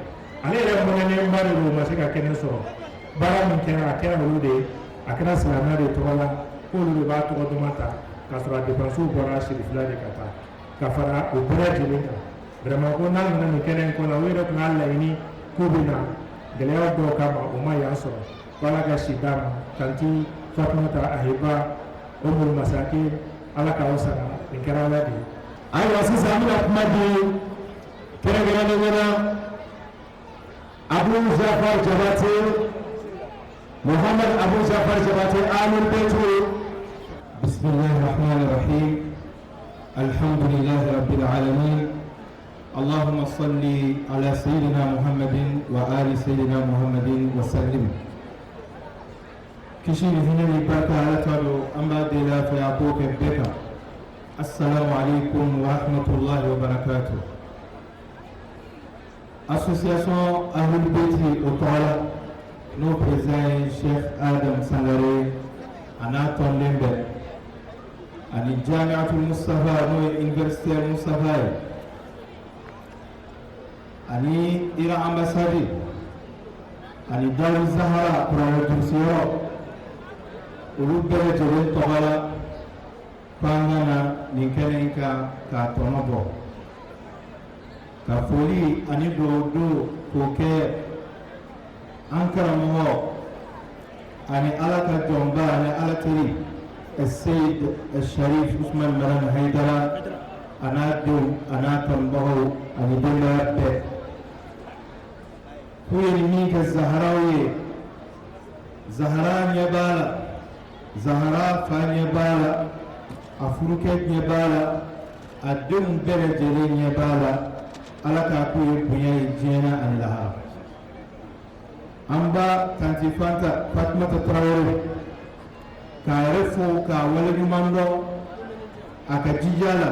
Ale yɛrɛ mɔnɛnenba de don, o ma se ka kɛnɛ sɔrɔ. Baara min kɛra, a kɛra olu de ye, a kɛra silamɛya de tɔgɔ la, k'olu de b'a tɔgɔ duman ta, k'a sɔrɔ a dépenses bɔra sirifila de ka taa ka fara o bɛɛ lajɛlen kan. Vraiment, ko n'a nana nin kɛnɛ in kɔnɔ, u yɛrɛ tun y'a laɲini k'u bɛ na, gɛlɛya dɔw kama o ma yan sɔrɔ. Ko Ala ka si d'a ma. Tanti Fatumata Ahiba Omul Masake, Ala k'aw sara, nin kɛra Ala de ye. Ayiwa, sisan an bɛna kuma di kɛrɛnkɛrɛnnenya la Abu Jafar Jabate, Muhammad Abu Jafar Jabate, Ahlul Bayt. بسم الله الرحمن الرحيم، الحمد لله رب العالمين، اللهم صل على سيدنا محمد وآل سيدنا محمد وسلم. Kisi ni hinɛ ni barika Ala ta don, an b'a deli a fɛ a k'o kɛ bɛɛ kan. السلام عليكم ورحمة الله وبركاته. Association Ahlul Beyti o tɔgɔ la, n'o président ye Cheikh Adam Sangare, a n'a tɔnden bɛɛ, ani Jamiatul Mustafa, n'o ye Université Mustafa ye, ani Iran ambassade, ani Daru Zahara kuranɛ durusiyɔrɔ, olu bɛɛ lajɛlen tɔgɔ la k'an ka na nin kɛnɛ in kan k'a tɔnɔ bɔ, ka foli ani dugawu don k'o kɛ an karamɔgɔ ani Ala ka jɔnba ani Ala teri Seyid Sharif Usman Madani Haidara, a n'a denw, a n'a kanubagaw ani denbaya bɛɛ, k'u ye nin min kɛ Zaharaw ye. Zahara ɲɛ b'a la, Zahara fa ɲɛ b'a la, a furukɛ ɲɛ b'a la, a denw bɛɛ lajɛlen ɲɛ b'a la. Ala k'a k'u ye bonya ye diɲɛ na ani lahara. An ba tanti Fanta Fatumata Tarawele, k'a yɛrɛ fo k'a waleɲuman dɔn a ka jija la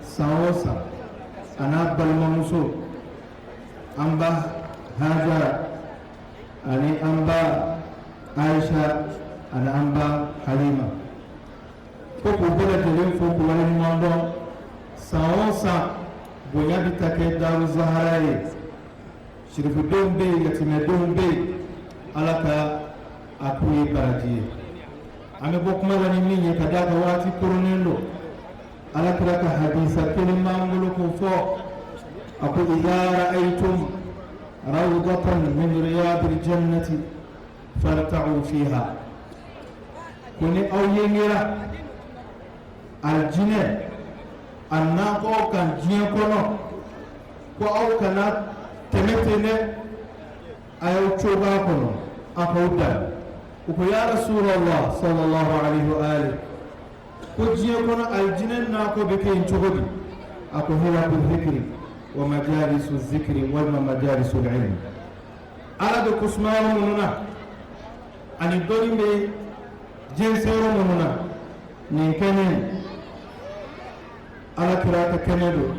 san o san, a n'a balimamuso an ba Hajara, ani an ba Aisha, ani an ba Halima, ko k'u bɛɛ lajɛlen fo k'u waleɲuman dɔn. San o san, bonya bɛ ta kɛ Daru Zahara ye. Sirifudenw bɛ yen, yatimɛdenw bɛ yen, Ala ka a k'u ye baraji ye. An bɛ bɔ kuma la ni min ye, ka d'a kan waati koronnen don, Ala kira ka hadisa kelen b'an bolo k'o fɔ. A ko: إذا رأيتم روضة من رياض الجنة فارتعوا فيها. Ko ni aw ye alijinɛ a nakɔ kan diɲɛ kɔnɔ, ko aw kana tɛmɛ ten dɛ, a y'aw cogo a kɔnɔ, a k'aw dan. U ko: يا رسول الله صلى الله عليه وآله. Ko diɲɛ kɔnɔ alijinɛ nakɔ bɛ kɛ yen cogo di? A ko hilaku zikiri wa majalisu zikiri walima majalisu ilmi. Ala bɛ ko suma yɔrɔ minnu na ani dɔnni bɛ jɛnsɛn yɔrɔ minnu na, nin kɛnɛ Ala kira ka kɛnɛ don.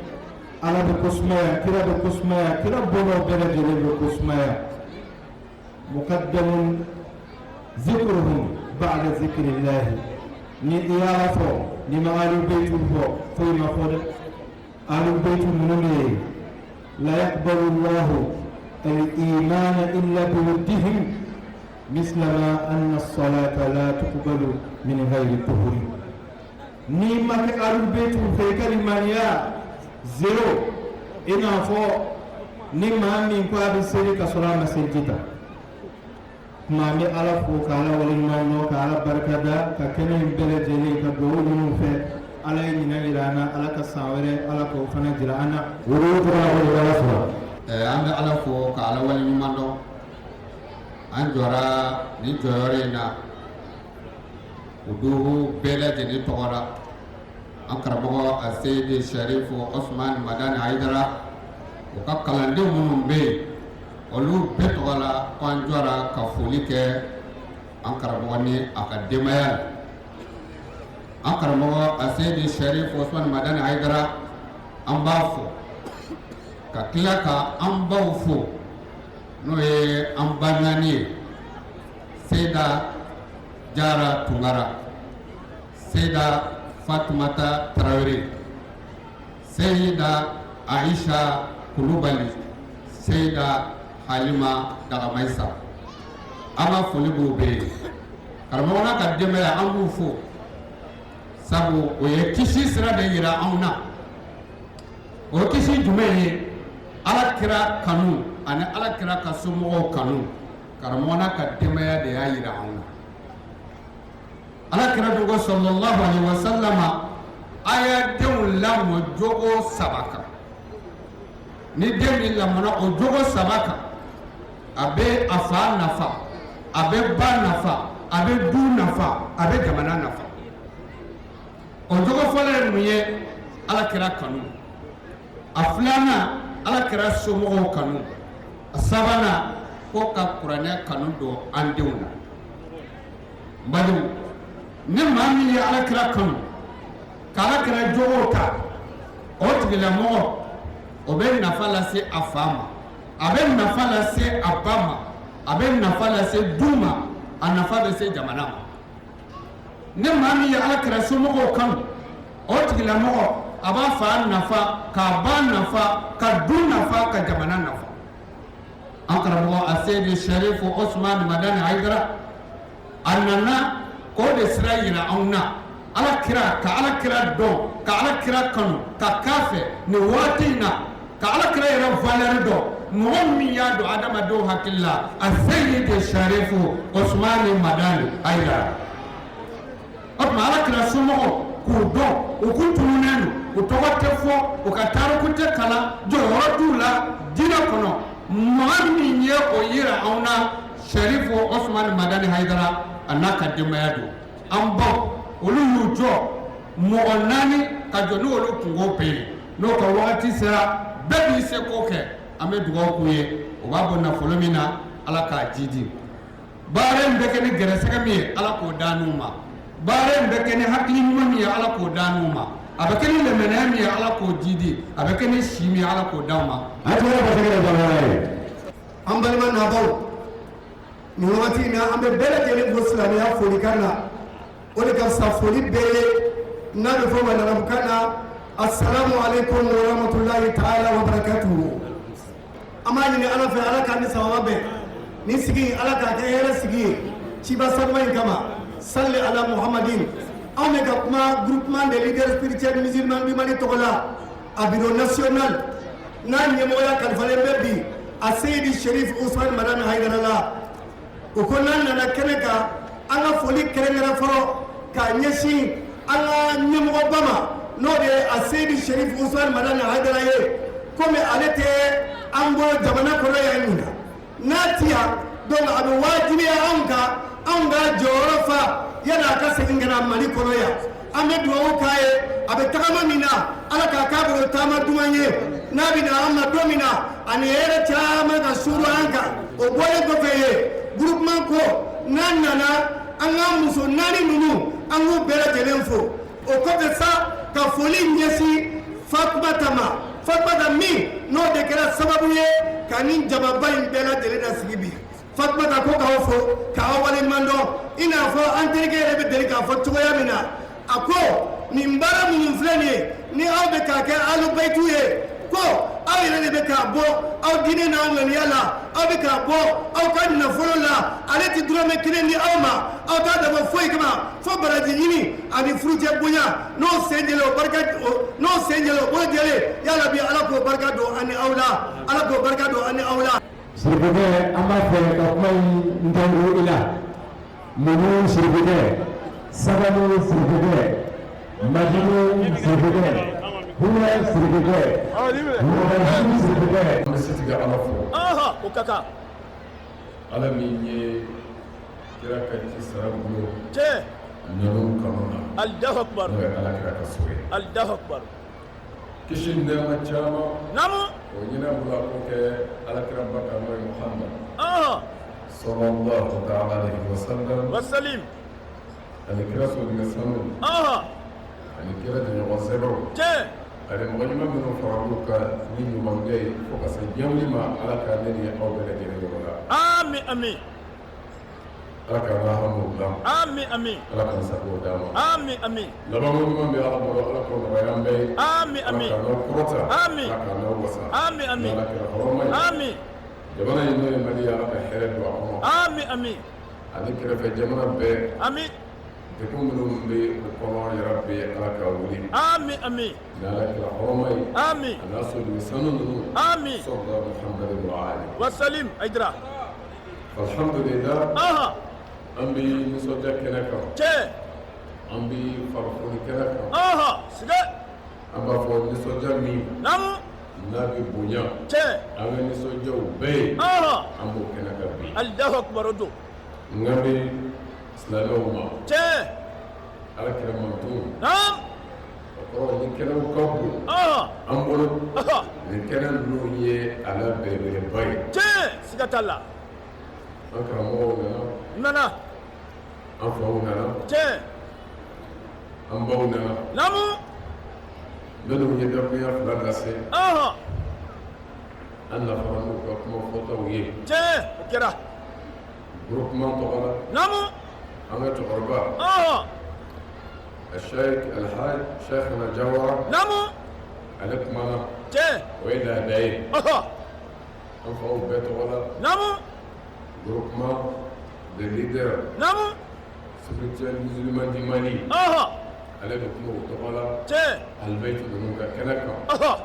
Ala bɛ ko sumaya, kira bɛ ko sumaya, kira bɔnnaw bɛɛ lajɛlen bɛ ko sumaya. Mukaddamun zikruhum ba'da zikrillahi. Ni i y'Ala fɔ, n'i ma ahlul baytu fɔ, foyi ma fɔ dɛ. Ahlul baytu ninnu de ye la yaqbalu Allahu al-imana illa biwuddihim mislama anna as-salata la tuqbalu min ghayri tuhuri. N'i ma kɛ ahlul baytu fɛ, i ka limaniya zéro. I n'a fɔ ni maa min ko a bɛ seli ka sɔrɔ a ma seliji ta. Tuma an bɛ Ala fo ka Ala waleɲuman dɔn, ka Ala barikada ka kɛnɛ in bɛɛ lajɛlen ka dugawu minnu fɛ. Ala ye ɲinan jira an na, Ala ka san wɛrɛ Ala k'o fana jira an na. An bɛ Ala fo ka Ala waleɲuman dɔn. An jɔra nin jɔyɔrɔ in na o du bɛɛ lajɛlen tɔgɔ la, an karamɔgɔ Aseyidi Sɛrifu Osumani Madani Hayidara, o ka kalanden minnu bɛ yen, olu bɛɛ tɔgɔ la ko an jɔra ka foli kɛ an karamɔgɔ ni a ka denbaya la. An karamɔgɔ Aseyidi Sɛrifu Osumani Madani Hayidara, an b'a fo ka tila ka an baw fo, n'o ye an ba naani ye: Seyida Jara Tunkara, Seyida Fatumata Tarawele, Seyida Ayisa Kulubali, Seyida Halima Dagamayisa. An ka foli b'u bɛɛ ye. Karamɔgɔ n'a ka denbaya, an b'u fo, sabu o ye kisi sira de yira anw na. O kisi jumɛn ye? Ala kira kanu ani Ala kira ka somɔgɔw kanu. Karamɔgɔ n'a ka denbaya de y'a yira anw na. Ala kira dun ko sallallahu alaihi wasallama, a y'a denw lamɔ jogo saba kan. Ni den min lamɔna o jogo saba kan, a bɛ a fa nafa, a bɛ ba nafa, a bɛ du nafa, a bɛ jamana nafa. O jogo fɔlɔ ye mun ye? Ala kira kanu. A filanan, Ala kira somɔgɔw kanu. A sabanan, ko ka kuranɛ kanu don an denw na. N badenw, ni maa min ye Ala kira kanu ka Ala kira jogow ta, o tigilamɔgɔ o bɛ nafa lase a fa ma, a bɛ nafa lase a ba ma, a bɛ nafa lase du ma, a nafa bɛ se jamana ma. Ni maa min ye Ala kira somɔgɔw kanu, o tigilamɔgɔ a b'a fa nafa, k'a ba nafa, ka du nafa, ka jamana nafa. An karamɔgɔ Aseyidi Sɛrifu Osumani Madani Hayidara, a nana k'o de sira yira anw na. Ala kira, ka Ala kira dɔn, ka Ala kira kanu, ka k'a fɛ nin waati in na, ka Ala kira yɛrɛ valeur dɔn. Mɔgɔ min y'a don adamadenw hakili la, Aseyidi Sɛrifu Osumani Madani Hayidara. O tuma Ala kira somɔgɔw k'u dɔn, u k'u tununnen don, u tɔgɔ tɛ fɔ, u ka tariku tɛ kalan, jɔyɔrɔ t'u la diinɛ kɔnɔ. Maa min ye o yira anw na, Sɛrifu Osumani Madani Hayidara a n'a ka denbaya don. An baw, olu y'u jɔ mɔgɔ naani ka jɔ n'olu kungo bɛɛ ye. N'o ka wagati sera, bɛɛ b'i seko kɛ. An bɛ dugawu k'u ye, u b'a bɔ nafolo min na, Ala k'a jidi. Baara in bɛ kɛ ni gɛrɛsɛgɛ min ye, Ala k'o d'an n'u ma. Baara in bɛ kɛ ni hakili ɲuman min ye, Ala k'o d'an n'u ma. A bɛ kɛ ni lɛmɛnɛya min ye, Ala k'o jidi. A bɛ kɛ ni si min ye, Ala k'o d'anw ma. An tɛgɛrɛ fɔ tɛgɛrɛ jamana ye. An balima nabaw, nin wagati in na, an bɛ bɛɛ lajɛlen fo silamɛya folikan na. O de ka fisa foli bɛɛ ye, n'a bɛ fɔ ma arabukan na asalamu aleykum wa rahmatulahi taala wa barakatuhu. An b'a ɲini Ala fɛ, Ala k'an ni sababa bɛn. Nin sigi, Ala k'a kɛ hɛrɛ sigi ye ciba sanuma in kama. Sali ala muhamadin. Anw bɛ ka kuma Groupement des leaders spirituels musulmans du Mali tɔgɔ la, a bureau national n'a ɲɛmɔgɔya kalifalen bɛ bi a Seyidi Sherif Usman Madani Hayidara la. O ko n'an nana kɛnɛ kan, an ka foli kɛrɛnkɛrɛn fɔlɔ k'a ɲɛsin an ka ɲɛmɔgɔba ma, n'o de ye a Seyidi Sherif Usman Madani Hayidara ye. Komi ale tɛ an bolo jamana kɔnɔ yan ɲinan, n'a ti yan, donc a bɛ wajibiya anw kan, anw ka jɔyɔrɔ fa yanni a ka segin ka na Mali kɔnɔ yan. An bɛ dugawu k'a ye, a bɛ tagama min na, Ala k'a k'a bolo taama duman ye. N'a bɛ na an ma don min na, ani hɛrɛ caman ka suuru an kan. O bɔlen kɔfɛ ye, groupement ko n'a nana, an ka muso naani ninnu, an k'u bɛɛ lajɛlen fo. O kɔfɛ sa, ka foli ɲɛsin Fatumata ma, Fatumata min n'o de kɛra sababu ye ka nin jamaba in bɛɛ lajɛlen lasigi bi. Fatumata ko k'aw fo, k'aw waleɲuman dɔn. I n'a fɔ an terikɛ yɛrɛ bɛ deli k'a fɔ cogoya min na, a ko nin baara minnu filɛ nin ye, ni aw bɛ k'a kɛ alubayitu ye, ko aw yɛrɛ de bɛ k'a bɔ aw diinɛ n'aw ŋaniya la, aw bɛ k'a bɔ aw ka nafolo la. Ale tɛ dɔrɔmɛ kelen di aw ma, aw t'a dabɔ foyi kama fo baraji ɲini ani furucɛ bonya. N'o sen jɛlen, o barika, n'o sen jɛlen, o bolo jɛlen, yalabi, Ala k'o barika don an ni aw la, Ala k'o barika don an ni aw la. Sirifukɛ, an b'a fɛ ka kuma in ntɛnku i la. Muɲu sirifukɛ, sabali sirifukɛ, majugu sirifukɛ, hinɛ sirifukɛ, mɔgɔjugu sirifukɛ. An bɛ setigi Ala fo. O ka kan. Ala min ye kira ka ci sara bolo. Tiɲɛ. Ninnu kanu na. Alahu akubar. N'o ye Ala kira ka so ye. Alahu akubar. Kisi ni nɛɛma caman. Naamu. O ɲinɛ bolo a k'o kɛ Ala kira ba kan, n'o ye Muhamadu. Sallallahu ta'ala alayhi wa sallam. Wa salim. Ani kira soden sanu. Ani kira jɛɲɔgɔn sɛbɛw. Tiɲɛ. Ani mɔgɔ ɲuman minnu fara olu kan ni ɲumankɛ ye fo ka se diɲɛ wuli ma, Ala ka ne ni aw bɛɛ lajɛlen yɔrɔ la. Ami ami. Ala k'an ka hamiw dilan. Ami ami. Ala k'an sago d'an ma. Ami ami. Labanko ɲuman bɛ Ala bolo, Ala k'o nɔgɔya an bɛɛ ye. Ami ami. Ala k'an n'aw kɔrɔta. Ami. Ala k'an n'aw wasa. Ami ami. Ni Ala kɛra hɔrɔma ye. Ami. Jamana in, n'o ye Mali ye, Ala ka hɛrɛ don a kɔnɔ. Ami ami. Ani kɛrɛfɛ jamana bɛɛ. Ami. Degun minnu bɛ o kɔnɔ, yarabi, Ala ka wuli. Ami ami. Ni Ala kɛra hɔrɔma ye. Ami. A n'a soden sanu ninnu. Ami. Sallallahu Muhammadin wa ali. Wa salim Hayidara. Alhamdulillah. An bɛ nisɔndiya kɛnɛ kan. Tiɲɛ. An bɛ farikolo kɛnɛ kan. Siga. An b'a fɔ nisɔndiya min. Naamu. N'a bɛ bonya. Tiɲɛ. An ka nisɔndiyaw bɛɛ ye. An b'o kɛnɛ kan bi. Alahu akubar, o don. N kan bɛ silamɛw ma. Tiɲɛ. Ala kira mantɔnw. Naam. O kɔrɔ, ni kɛnɛw ka bon. An bolo. Nin kɛnɛ ninnu ye a la belebeleba ye. Tiɲɛ, siga t'a la. An karamɔgɔw nana. Nana. An faw nana. Tiɲɛ. An baw nana. Naamu. Minnu ye dakurunya fila lase. An nafara n'u ka kuma fɔtaw ye. Tiɲɛ, o kɛra. Groupement tɔgɔ la. Naamu. An ka cɛkɔrɔba. Sheikh Alhaj Cheikhna Jawara. Naamu. Ale kumana. Tiɲɛ. O ye laada ye. An faw bɛɛ tɔgɔ la. Naamu. Groupement des leaders. Naamu. Spirituel musulman du Mali. Ale bɛ kuma o tɔgɔ la. Tiɲɛ. Albaytu ninnu ka kɛnɛ kan.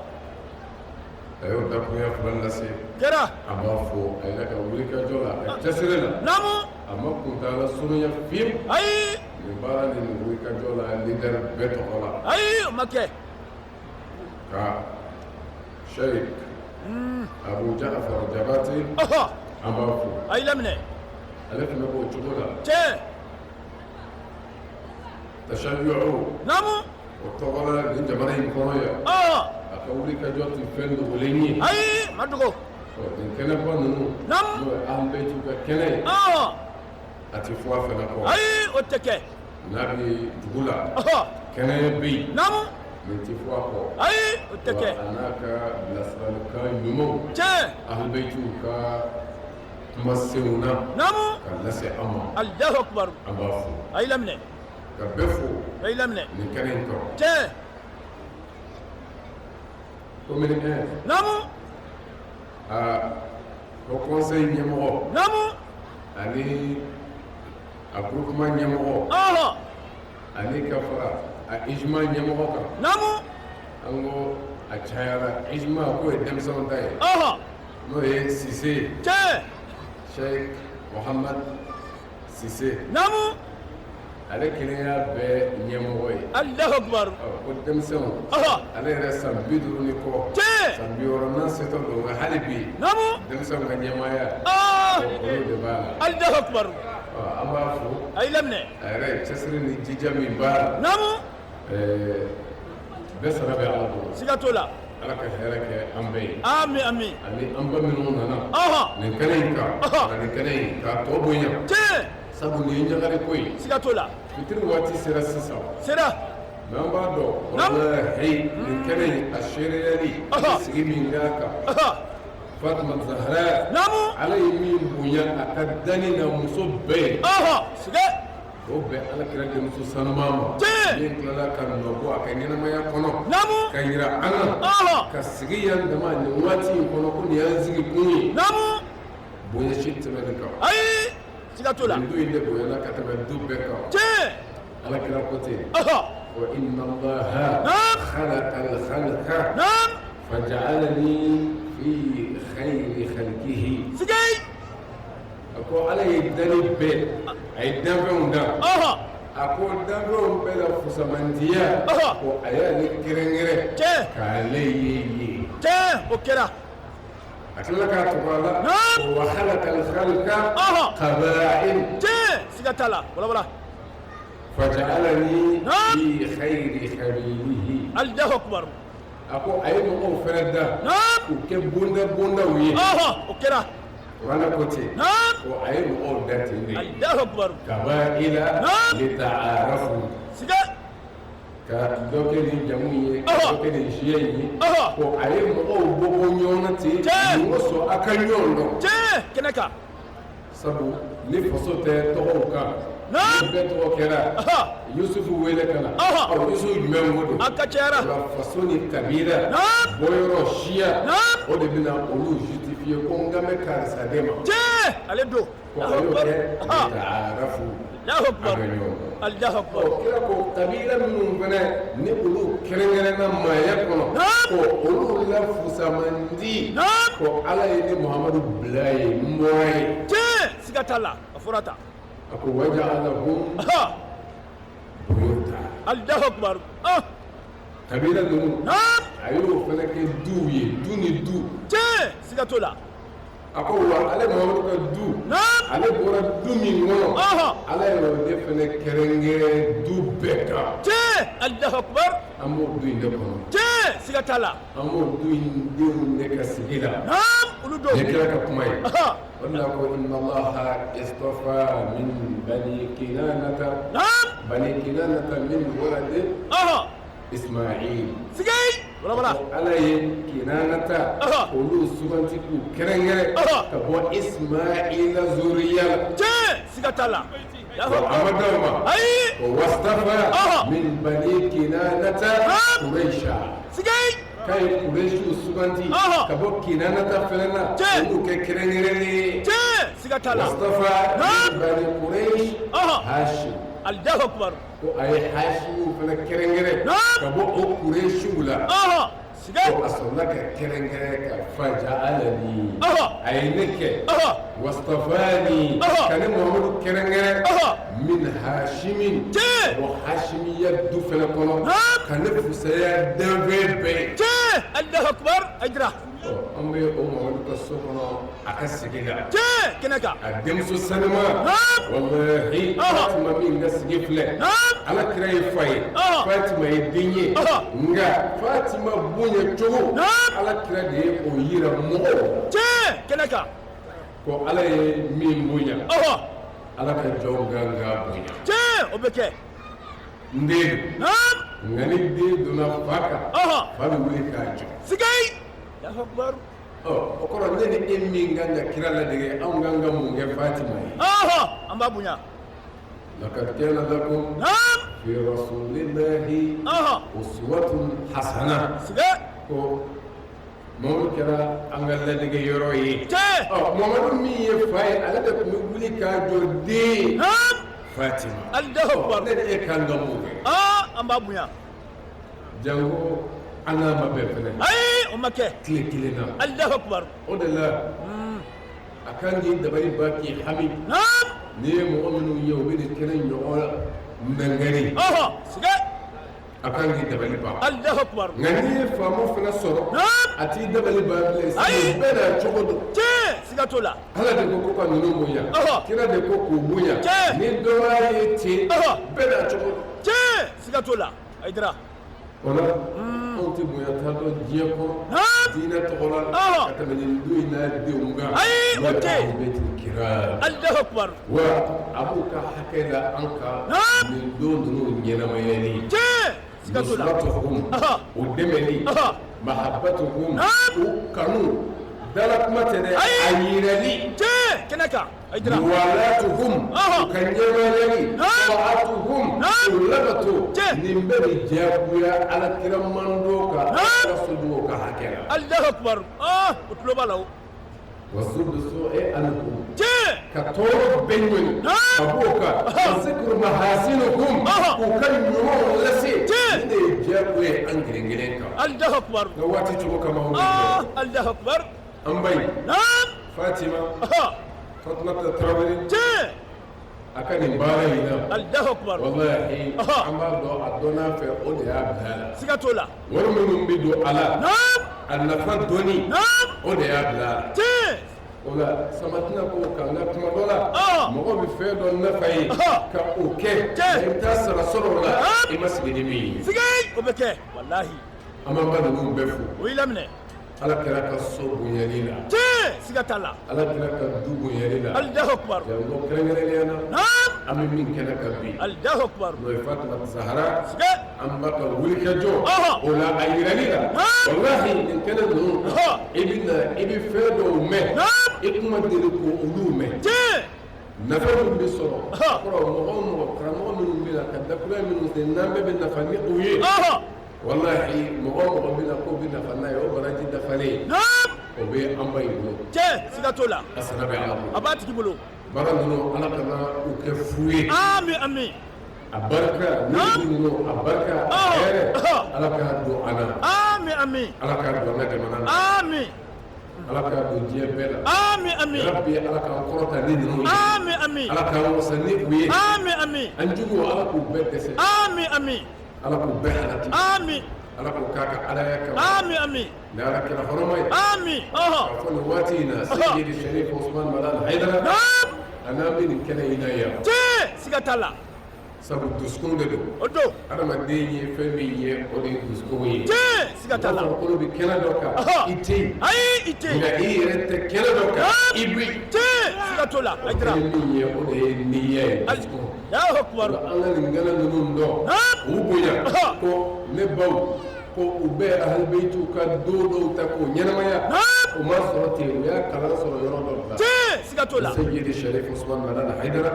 A y'o dakurunya fila lase. Kɛra. A b'a fɔ a yɛrɛ ka wulikajɔ la, a ka cɛsiri la. Naamu. A ma kuntaala surunya fiyewu. Ayi. Nin baara ni nin wulikajɔ la, leader bɛɛ tɔgɔ la. Ayi, o ma kɛ. Ka Sheikh Abu Ja'far Jabate. An b'a fo. A y'i laminɛ. Ale fana b'o cogo la. Tiɲɛ. Tashayu'u. Naamu. O tɔgɔ la nin jamana in kɔnɔ yan. A ka wulikajɔ tɛ fɛn dogolen ye. Ayi, ma dogo. Ɔ, nin kɛnɛba ninnu. Naamu. N'o ye Ahlul Bayt ka kɛnɛ ye. A tɛ fɔ a fana kɔ. Ayi, o tɛ kɛ. N'a bɛ dugu la. Kɛnɛ bɛ yen. Naamu. Nin tɛ fɔ a kɔ. Ayi, o tɛ kɛ. A n'a ka bilasiralikan ɲumanw. Tiɲɛ. Ahlul Bayt ka kumasenw na. Naamu. Ka lase an ma. Alahu akubar. An b'a fo. A y'i laminɛ. Ka bɛɛ fo. A y'i laminɛ. Nin kɛnɛ in kan. Tiɲɛ. Commune 1. Naamu. Aa, o conseil ɲɛmɔgɔ. Naamu. Ani a groupement ɲɛmɔgɔ. Ani ka fara a ijma ɲɛmɔgɔ kan. Naamu. An ko a cayara, ijma k'o ye denmisɛnw ta ye. N'o ye Sise ye. Tiɲɛ. Sheikh Mohamad Sise. Naamu. Ale kelen y'a bɛɛ ɲɛmɔgɔ ye. Alahu akubar. Ko denmisɛnw. Ale yɛrɛ san 50 ni kɔ. Tiɲɛ. San 60 setɔ don, nka hali bi. Naamu. Denmisɛnw ka ɲɛmaaya. Olu de b'a la. Alahu akubar. An b'a fo. A y'i laminɛ. A yɛrɛ ye cɛsiri ni jija min b'a la. Naamu. Bɛɛ sara bɛ Ala bolo. Siga t'o la. Ala ka hɛrɛ kɛ an bɛɛ ye. Ami ami. Ani an ba minnu nana. Ɔhɔn. Nin kɛnɛ in kan. Ɔhɔn. Ka nin kɛnɛ in k'a tɔ bonya. Tiɲɛ. Sabu nin ye ɲagari ko ye. Siga t'o la. Fitiri waati sera sisan. Sera. Mais an b'a dɔn. Walahi nin kɛnɛ in a seereyali. Ɔhɔn. Sigi min k'a kan. Ɔhɔn. Fatima Zahra. Naamu. Ala ye min bonya a ka danni na muso bɛɛ ye. Ɔhɔn. Siga. O bɛn Ala kira denmuso sanuman ma. Tiɲɛ. Min tilala ka nɔ bɔ a ka ɲɛnamaya kɔnɔ. Naamu. Ka yira an na. Ɔhɔn. Ka sigi yan dama nin waati in kɔnɔ ko nin y'an sigi kun ye. Naamu. Bonya si tɛmɛ nin kan. Ayi. Siga t'o la. Nin du in de bonyana ka tɛmɛ du bɛɛ kan. Tiɲɛ. Ala kira ko ten. Ɔhɔn. Wa inna Allaha. Naam. Khalaqa al-khalqa. Naam. Faja'alani fi khayri khalqihi. Siga. A ko Ala ye danni bɛɛ a ye danfɛnw dan. Ɔhɔn. A ko danfɛnw bɛɛ la fusamantiya. Ɔhɔn. Ko a y'ale kɛrɛnkɛrɛn. Tiɲɛ. K'ale ye yen. Tiɲɛ o kɛra. A tilala k'a tugu a la. Naam. Wa khalaqa al-khalqa. Ɔhɔn. Qaba'il. Tiɲɛ siga t'a la wala wala. Faja'alani Naam. fi khayri khalilihi. Alahu akubar. A ko a ye mɔgɔw fɛnɛ da. Naam. K'u kɛ bonda bondaw ye. Ɔhɔn o kɛra. Kuranɛ ko ten. Naam. Ko a ye mɔgɔw da ten de. Alahu akubar. Qaba'ila. Naam. Lita'arafu. Siga. Ka dɔ kɛ nin jamu ye ka Ɔhɔ. dɔ kɛ nin siya in ye. Ɔhɔ. Ko a ye mɔgɔw bɔ bɔ ɲɔgɔn na ten. Tiɲɛ. Mun kosɔn a ka ɲɔgɔn dɔn. Tiɲɛ kɛnɛ kan. Sabu ni faso tɛ tɔgɔw kan. Naam. Ni bɛɛ tɔgɔ kɛra. Ɔhɔ. Yusufu wele ka na. Ɔhɔ. Ɔ Yusufu jumɛn ko don. A ka cayara. O la faso ni kabila. Naam. Bɔyɔrɔ siya. Naam. O de bɛna olu justifier ko n kan bɛ karisa de ma. Tiɲɛ ale don. Ko a y'o kɛ Ɔhɔn. ta'arafu. Alahu A akubar. ka ɲɔgɔn dɔn. Alahu akubar. Ɔ kira ko kabila minnu fana ni olu kɛrɛnkɛrɛnna maaya kɔnɔ. Naam. Ko olu la fusamandi. Naam. Ko Ala ye ne Muhamadu bila yen n bɔra yen. Tiɲɛ siga t'a la a fɔra tan. A ko waja'alahum Ɔhɔn. buyuta. Alahu akubar. Ɔh. Kabila ninnu. Naam. A y'o fana kɛ duw ye du ni du. Tiɲɛ siga t'o la. A ko wa ale Muhamadu ka du. Naam. Ale bɔra du min kɔnɔ. Ɔhɔn. Ala y'o de fana kɛrɛnkɛrɛn du bɛɛ kan. Tiɲɛ Alahu akubar. An b'o du in de kɔnɔ. Tiɲɛ siga t'a la. An b'o du in denw de ka sigi la. Naam olu don. Nin ye kira ka kuma ye. Ɔhɔn. O de la ko inna Allaha istafa min bani kinanata. Naam. Bani kinanata min waladi Ɔhɔn. Ismail. Siga. Wala wala. Ko Ala ye kinanata. Ɔhɔn. Olu suganti k'u kɛrɛnkɛrɛn. Ɔhɔn. Ka bɔ Ismaila zuriya la. Tiɲɛ siga t'a la. Wa a ma dan o ma. Ayi. Wa wastafa Ɔhɔn. min bani kinanata Naam. Quraisha. Siga. K'a ye Quraishiw suganti. Ɔhɔn. Ka bɔ kinanata fɛnɛ na. Tiɲɛ. Olu kɛ kɛrɛnkɛrɛnnen ye. Tiɲɛ siga t'a la. Wastafa Naam. min bani Quraish Ɔhɔn. Hashim. Alahu akubar. Ko a ye Hashimu fana kɛrɛnkɛrɛn. Naam. Ka bɔ o Quraishiw la. Ɔhɔn. Siga. Ko a sɔrɔla ka kɛrɛnkɛrɛn ka faja'alani. Ɔhɔn. A ye ne kɛ. Ɔhɔn. Wastafani. Ɔhɔn. Ka ne Muhamadu kɛrɛnkɛrɛn. Ɔhɔn. Min Hashimin. Tiɲɛ. Ka bɔ Hashimiya du fana kɔnɔ. Naam. Ka ne fusaya danfɛn bɛɛ ye. Tiɲɛ Alahu akubar. Ayidara. Ɔ an bɛ o Muhamadu ka so kɔnɔ a ka sigi la. Tiɲɛ kɛnɛ kan. A denmuso sanuma. Naam. Walahi. Ɔhɔn. Fatima min ka sigi filɛ. Naam. Ala kira ye fa ye. Ɔhɔn. Fatima ye den ye. Ɔhɔn. Nka Fatima bonya cogo. Naam. Ala kira de ye o yira mɔgɔw. Tiɲɛ kɛnɛ kan. Ko Ala ye min bonya. Ɔhɔn. Ala ka jɔnw kan k'a bonya. Tiɲɛ o bɛ kɛ. N den Naam. don. Nka ni den donna fa kan. Ɔhɔn. Fa bɛ wuli k'a jɔ. Siga. Alahu akubar. Ɔ o kɔrɔ ne ni e min kan ka kira ladege anw kan ka mun kɛ Fatima ye. Ɔhɔn an b'a bonya. Laqad kana lakum Naam. fi rasulillahi Ɔhɔn. uswatun hasana. Siga. Ko Mamadu kɛra an ka ladege yɔrɔ ye. Tiɲɛ. Ɔ Mamadu min ye fa ye ale de tun bɛ wuli k'a jɔ den ye. Naam. Fatima. Alahu akubar. Ɔ ne ni e kan ka mun kɛ. Aa an b'a bonya. Janko an n'a ma bɛn fɛnɛ. Ayi o ma kɛ. Tile kelen na. Alahu akubar. O de la a kan k'i dabali ban k'i hami. Naam. N'i ye mɔgɔ minnu ye u bɛ nin kɛnɛ ɲɔgɔn nɛngɛri. Ɔhɔn. Siga. A kan k'i dabali ban. Alahu akubar. Nka n'i ye faamu fana sɔrɔ. Naam. A t'i dabali ban bilen. Ayi. Sabu bɛɛ n'a cogo don. Tiɲɛ siga t'o la. Ala de ko ko ka ninnu bonya. Ɔhɔ. Kira de ko k'u bonya. Tiɲɛ. Ni dɔ y'a ye ten. Ɔhɔ. Bɛɛ n'a cogo don. Tiɲɛ siga t'o la. Hayidara O la anw tɛ bonya ta dɔn diɲɛ kɔnɔ diinɛ tɔgɔ la ka tɛmɛ nin du in n'a denw kan. Ayi, o tɛ yen. Ahlul kiram. Alahu akibaru. Wa a b'u ka hakɛ da an kan nin don ninnu ɲɛnamayali. Tiɲɛ. Siga t'o la. Nusratuhum u dɛmɛli. Mahabbatuhum u kanu dalakuma tɛ dɛ a yirali. Tiɲɛ kɛnɛ kan. Hayidara. Muwalatuhum u ka ɲɛmayali. Taatuhum u labato. Nin bɛɛ bɛ diyagoya Ala kira mando kan Ala kira somɔgɔw ka hakɛ la. Alahu akibaru. O tulo b'a la o. Wasudu su'i anhum Tiɲɛ. Ka tɔɔrɔ bɛɛ ɲɔni ka bɔ o kan. Wa zikru mahasinuhum k'u ka ɲumanw lase. Nin de ye diyagoya ye an kelen kelen kan. Alahu akibaru. Nka waati cogo kama o bɛ kɛ. Alahu akibaru. An ba in. Fatima. Fatumata Tarawele. Tiɲɛ. A ka nin baara in na. Alahu akibaru. Walahi an b'a dɔn a dɔnn'a fɛ o de y'a bila a la. Siga t'o la. Wari minnu bɛ don a la. A nafa dɔnni. O de y'a bila a la. Tiɲɛ. O la sama tɛna ko kan nka tuma dɔ la. Mɔgɔ bɛ fɛn dɔ nafa ye. Ka o kɛ. I bɛ taa sara sɔrɔ o la. I ma sigi ni min ye. Siga o bɛ kɛ walahi. An b'an ba ninnu bɛɛ fo. O y'i laminɛ. Ala kira ka so bonyali la. Tiɲɛ siga t'a la. Ala kira ka du bonyali la. Alahu akibaru. Janko kɛrɛnkɛrɛnnenya na. An bɛ min kɛnɛ kan bi. Alahu akibaru. N'o ye Fatumata Zahara. Siga. An ba ka wulikajɔ. O la a yirali la. Walahi nin kɛnɛ ninnu. I bɛ na i bɛ fɛn dɔw mɛn. I kun ma deli k'olu mɛn. Tiɲɛ. Nafa min bɛ sɔrɔ. Kɔrɔ mɔgɔ o mɔgɔ karamɔgɔ minnu bɛ na ka dakuruɲɛ minnu sen n'an bɛɛ bɛ nafa ni u ye. Walahi mɔgɔ o mɔgɔ bɛ na k'o bɛ nafa n'a ye o baraji dafalen. O bɛ an ba in bolo. Tiɲɛ siga t'o la. A sara bɛ Ala bolo. A b'a tigi bolo. Baara ninnu Ala kana u kɛ fu ye. Ami ami. A barika ni ninnu a barika a hɛrɛ Ala k'a don an na. Ami ami. Ala k'a don an ka jamana na. Ami. Ala k'a don diɲɛ bɛɛ la. Ami ami. Yarabi Ala k'an kɔrɔta ni ninnu ye. Ami ami. Ala k'an wasa ni u ye. Ami ami. An juguw Ala k'u bɛɛ dɛsɛ. Ami ami. Ala k'u bɛɛ halaki. Ami. Ala k'u k'a ka alaya kama. Ami ami. Ni Ala kira hɔrɔma ye. Ami. K'a fɔ nin waati in na Seyidi Sherif Osman Madani Hayidara. A n'an bɛ nin kɛnɛ in na yan. Tiɲɛ siga t'a la. Sabu dusukun de don. O don. Adamaden ye fɛn min ye o de ye dusukun ye. Tiɲɛ siga t'a la. Mɔgɔ farikolo bɛ kɛnɛ dɔ kan. I tɛ yen. Ayi i tɛ yen. Nka i yɛrɛ tɛ kɛnɛ dɔ kan. I bɛ yen. Tiɲɛ siga t'o la. O kɛnɛ min ye o de ye niya ye dusukun. Alahu akibaru. An ka nin kɛnɛ ninnu dɔn. U bonya. Ko ne baw ko u bɛ ahalibeyitiw ka don dɔw ta k'o ɲɛnamaya. O ma sɔrɔ ten u y'a kalan sɔrɔ yɔrɔ dɔ la. Tiɲɛ siga t'o la. Seyidi Sherif Osman Madani Hayidara.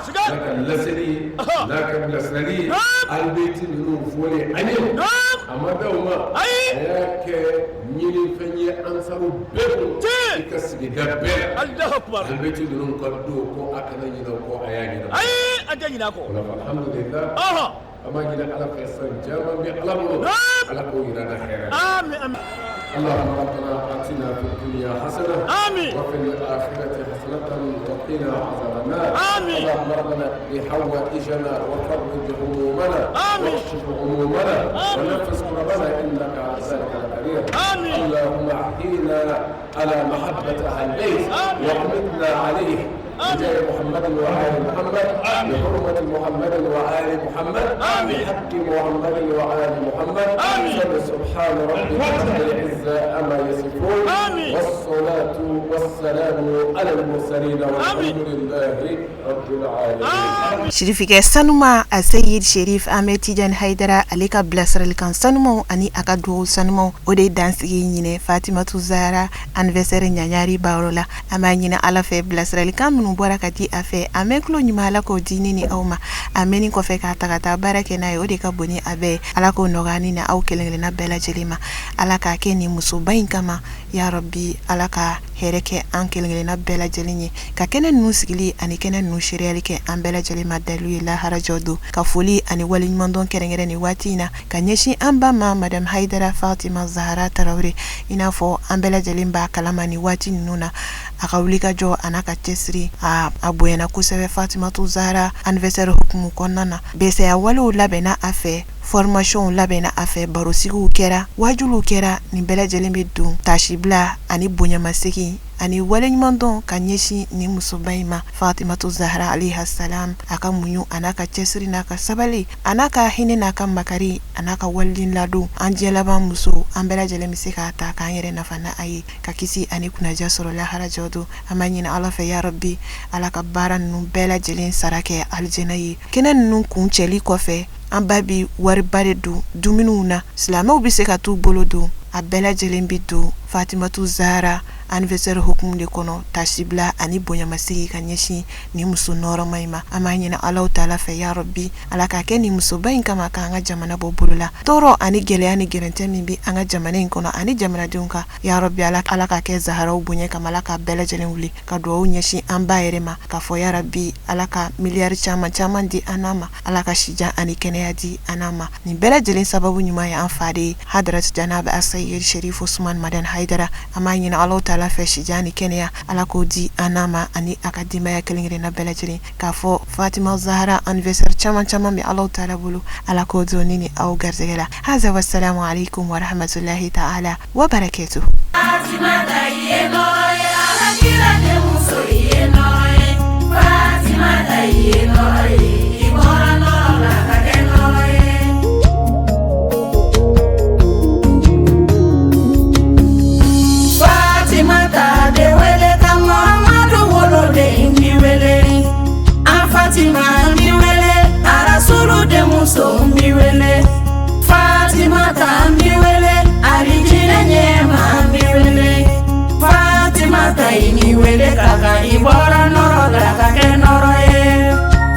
Siga. N'a ka laseli ye. N'a ka bilasirali ye. Ahalibeyiti ninnu fɔlen an ye. A ma da o ma. Ayi. A y'a kɛ ɲinifɛn ye ansaru bɛɛ bolo. Tiɲɛ. I ka sigida bɛɛ la. Alahu akibaru. Ahalibeyiti ninnu ka don ko a kana ɲinɛ o kɔ a y'a ɲɛnabɔ. Ayi an tɛ ɲinɛ a kɔ. O la alhamdulilah. An b'a ɲini Ala fɛ san caman bɛ Ala bolo. Ala k'o jira an na hɛrɛ la. Ami ami. اللهم ربنا آتنا في الدنيا حسنة آمين. وفي الآخرة حسنة وقنا عذاب النار آمين. اللهم ربنا بحوائجنا وفرج همومنا آمين. واكشف غمومنا آمين. ونفس كربنا إنك على ذلك لقدير آمين. اللهم أحينا على محبة أهل البيت آمين. وأمتنا عليه بجاه محمد وآل محمد بحرمة محمد وآل محمد آمين. بحق محمد وآل محمد آمين. سبحان ربك رب العزة عما يصفون آمين. والصلاة والسلام على المرسلين والحمد لله رب العالمين Sirifikɛ sanuma a Seyid Sherif Ahmed Tidiane Haidara ale ka bilasiralikan sanumaw ani a ka dugawu sanumaw o de ye dansigi ɲinɛ Fatimatu Zahara anniversaire ɲaɲari baaro la an b'a ɲini Ala fɛ bilasiralikan minnu bɔra ka di a fɛ a mɛn tulo ɲuman Ala k'o di ne ni aw ma a mɛnni kɔfɛ k'a ta ka taa baara kɛ n'a ye o de ka bon ni a bɛɛ ye Ala k'o nɔgɔya ne ni aw kelen kelenna bɛɛ lajɛlen ma Ala k'a kɛ nin musoba in kama ya Rabbi Ala ka hɛrɛ kɛ an kelen kelenna bɛɛ lajɛlen ye ka kɛnɛ ninnu sigili ani kɛnɛ ninnu seereyali kɛ an bɛɛ lajɛlen ma dalilu ye lahara jɔ don ka foli ani waleɲumandɔn kɛrɛnkɛrɛn nin waati in na ka ɲɛsin an ba ma madame Haidara Fatima Zahara Tarawele i n'a fɔ an bɛɛ lajɛlen b'a kalama nin waati ninnu na a ka wulikajɔ a n'a ka cɛsiri a bonyana kosɛbɛ Fatimatu Zahara anniversaire hukumu kɔnɔna na bɛsɛya walew labɛnna a fɛ formationw labɛnna a fɛ barosigiw kɛra wajuliw kɛra nin bɛɛ lajɛlen bɛ don tasibila ani bonyamasegin ani waleɲumandɔn ka ɲɛsin nin musoba in ma, Fatimatu Zahara alayha salam, a ka muɲu a n'a ka cɛsiri n'a ka sabali a n'a ka hinɛ n'a ka makari a n'a ka waliden ladon. An diɲɛ laban muso, an bɛɛ lajɛlen bɛ se k'a ta k'an yɛrɛ nafa n'a a ye, ka kisi ani kunnaja sɔrɔ lahara jɔ don. An b'a ɲini Ala fɛ, ya Rabbi, Ala ka baara ninnu bɛɛ lajɛlen sara kɛ alijana ye. Kɛnɛ ninnu kuncɛli kɔfɛ, an ba bi wariba de don dumuniw na, silamɛw bɛ se ka t'u bolo don, a bɛɛ lajɛlen bɛ don Fatimatu Zahara anniversaire hukumu de kɔnɔ, tasibila ani bonyamasegin ka ɲɛsin nin muso nɔɔrɔma in ma. An b'a ɲini Alahu taala fɛ, ya Rabbi, Ala k'a kɛ nin musoba in kama k'an ka jamana bɔ bolo la tɔɔrɔ ani gɛlɛya ni gɛrɛntɛ min bɛ an ka jamana in kɔnɔ ani jamanadenw kan. Ya Rabbi, Ala k'a kɛ Zaharaw bonya kama, Ala k'a bɛɛ lajɛlen wuli ka dugawu ɲɛsin an ba yɛrɛ ma, k'a fɔ ya Rabbi, Ala ka miliyari caman caman di an n'a ma, Ala ka sijan ani kɛnɛya di an n'a ma. Nin bɛɛ lajɛlen sababu ɲuman ye an fa de ye, Hadrat Janab Asayid Sherif Usman Madan Haidara. An b'a ɲini Alahu taala fɛ, sijan ni kɛnɛya, Ala k'o di an n'a ma ani a ka denbaya kelen-kelenna bɛɛ lajɛlen, k'a fɔ Fatima Zahara anniversaire caman caman bɛ Alahu taala bolo, Ala k'o don ne ni aw garisɛgɛ la. Haza wassalamu alaikum warahmatullahi ta'ala wa barakatuh. Fatimata i ye nɔɔrɔ ye, Ala kira denmuso i ye nɔɔrɔ ye, Fatimata i ye nɔɔrɔ ye, i bɔra nɔɔrɔ la ka kɛ nɔɔrɔ ye. Fatimata de wele ka Muhamadu woloden bi wele, an Fatima bi wele, Arasulu denmuso bi wele, Fatimata bi wele, Alijinɛ ɲɛma bi wele, Fatimata i ni wele ka kan i bɔ.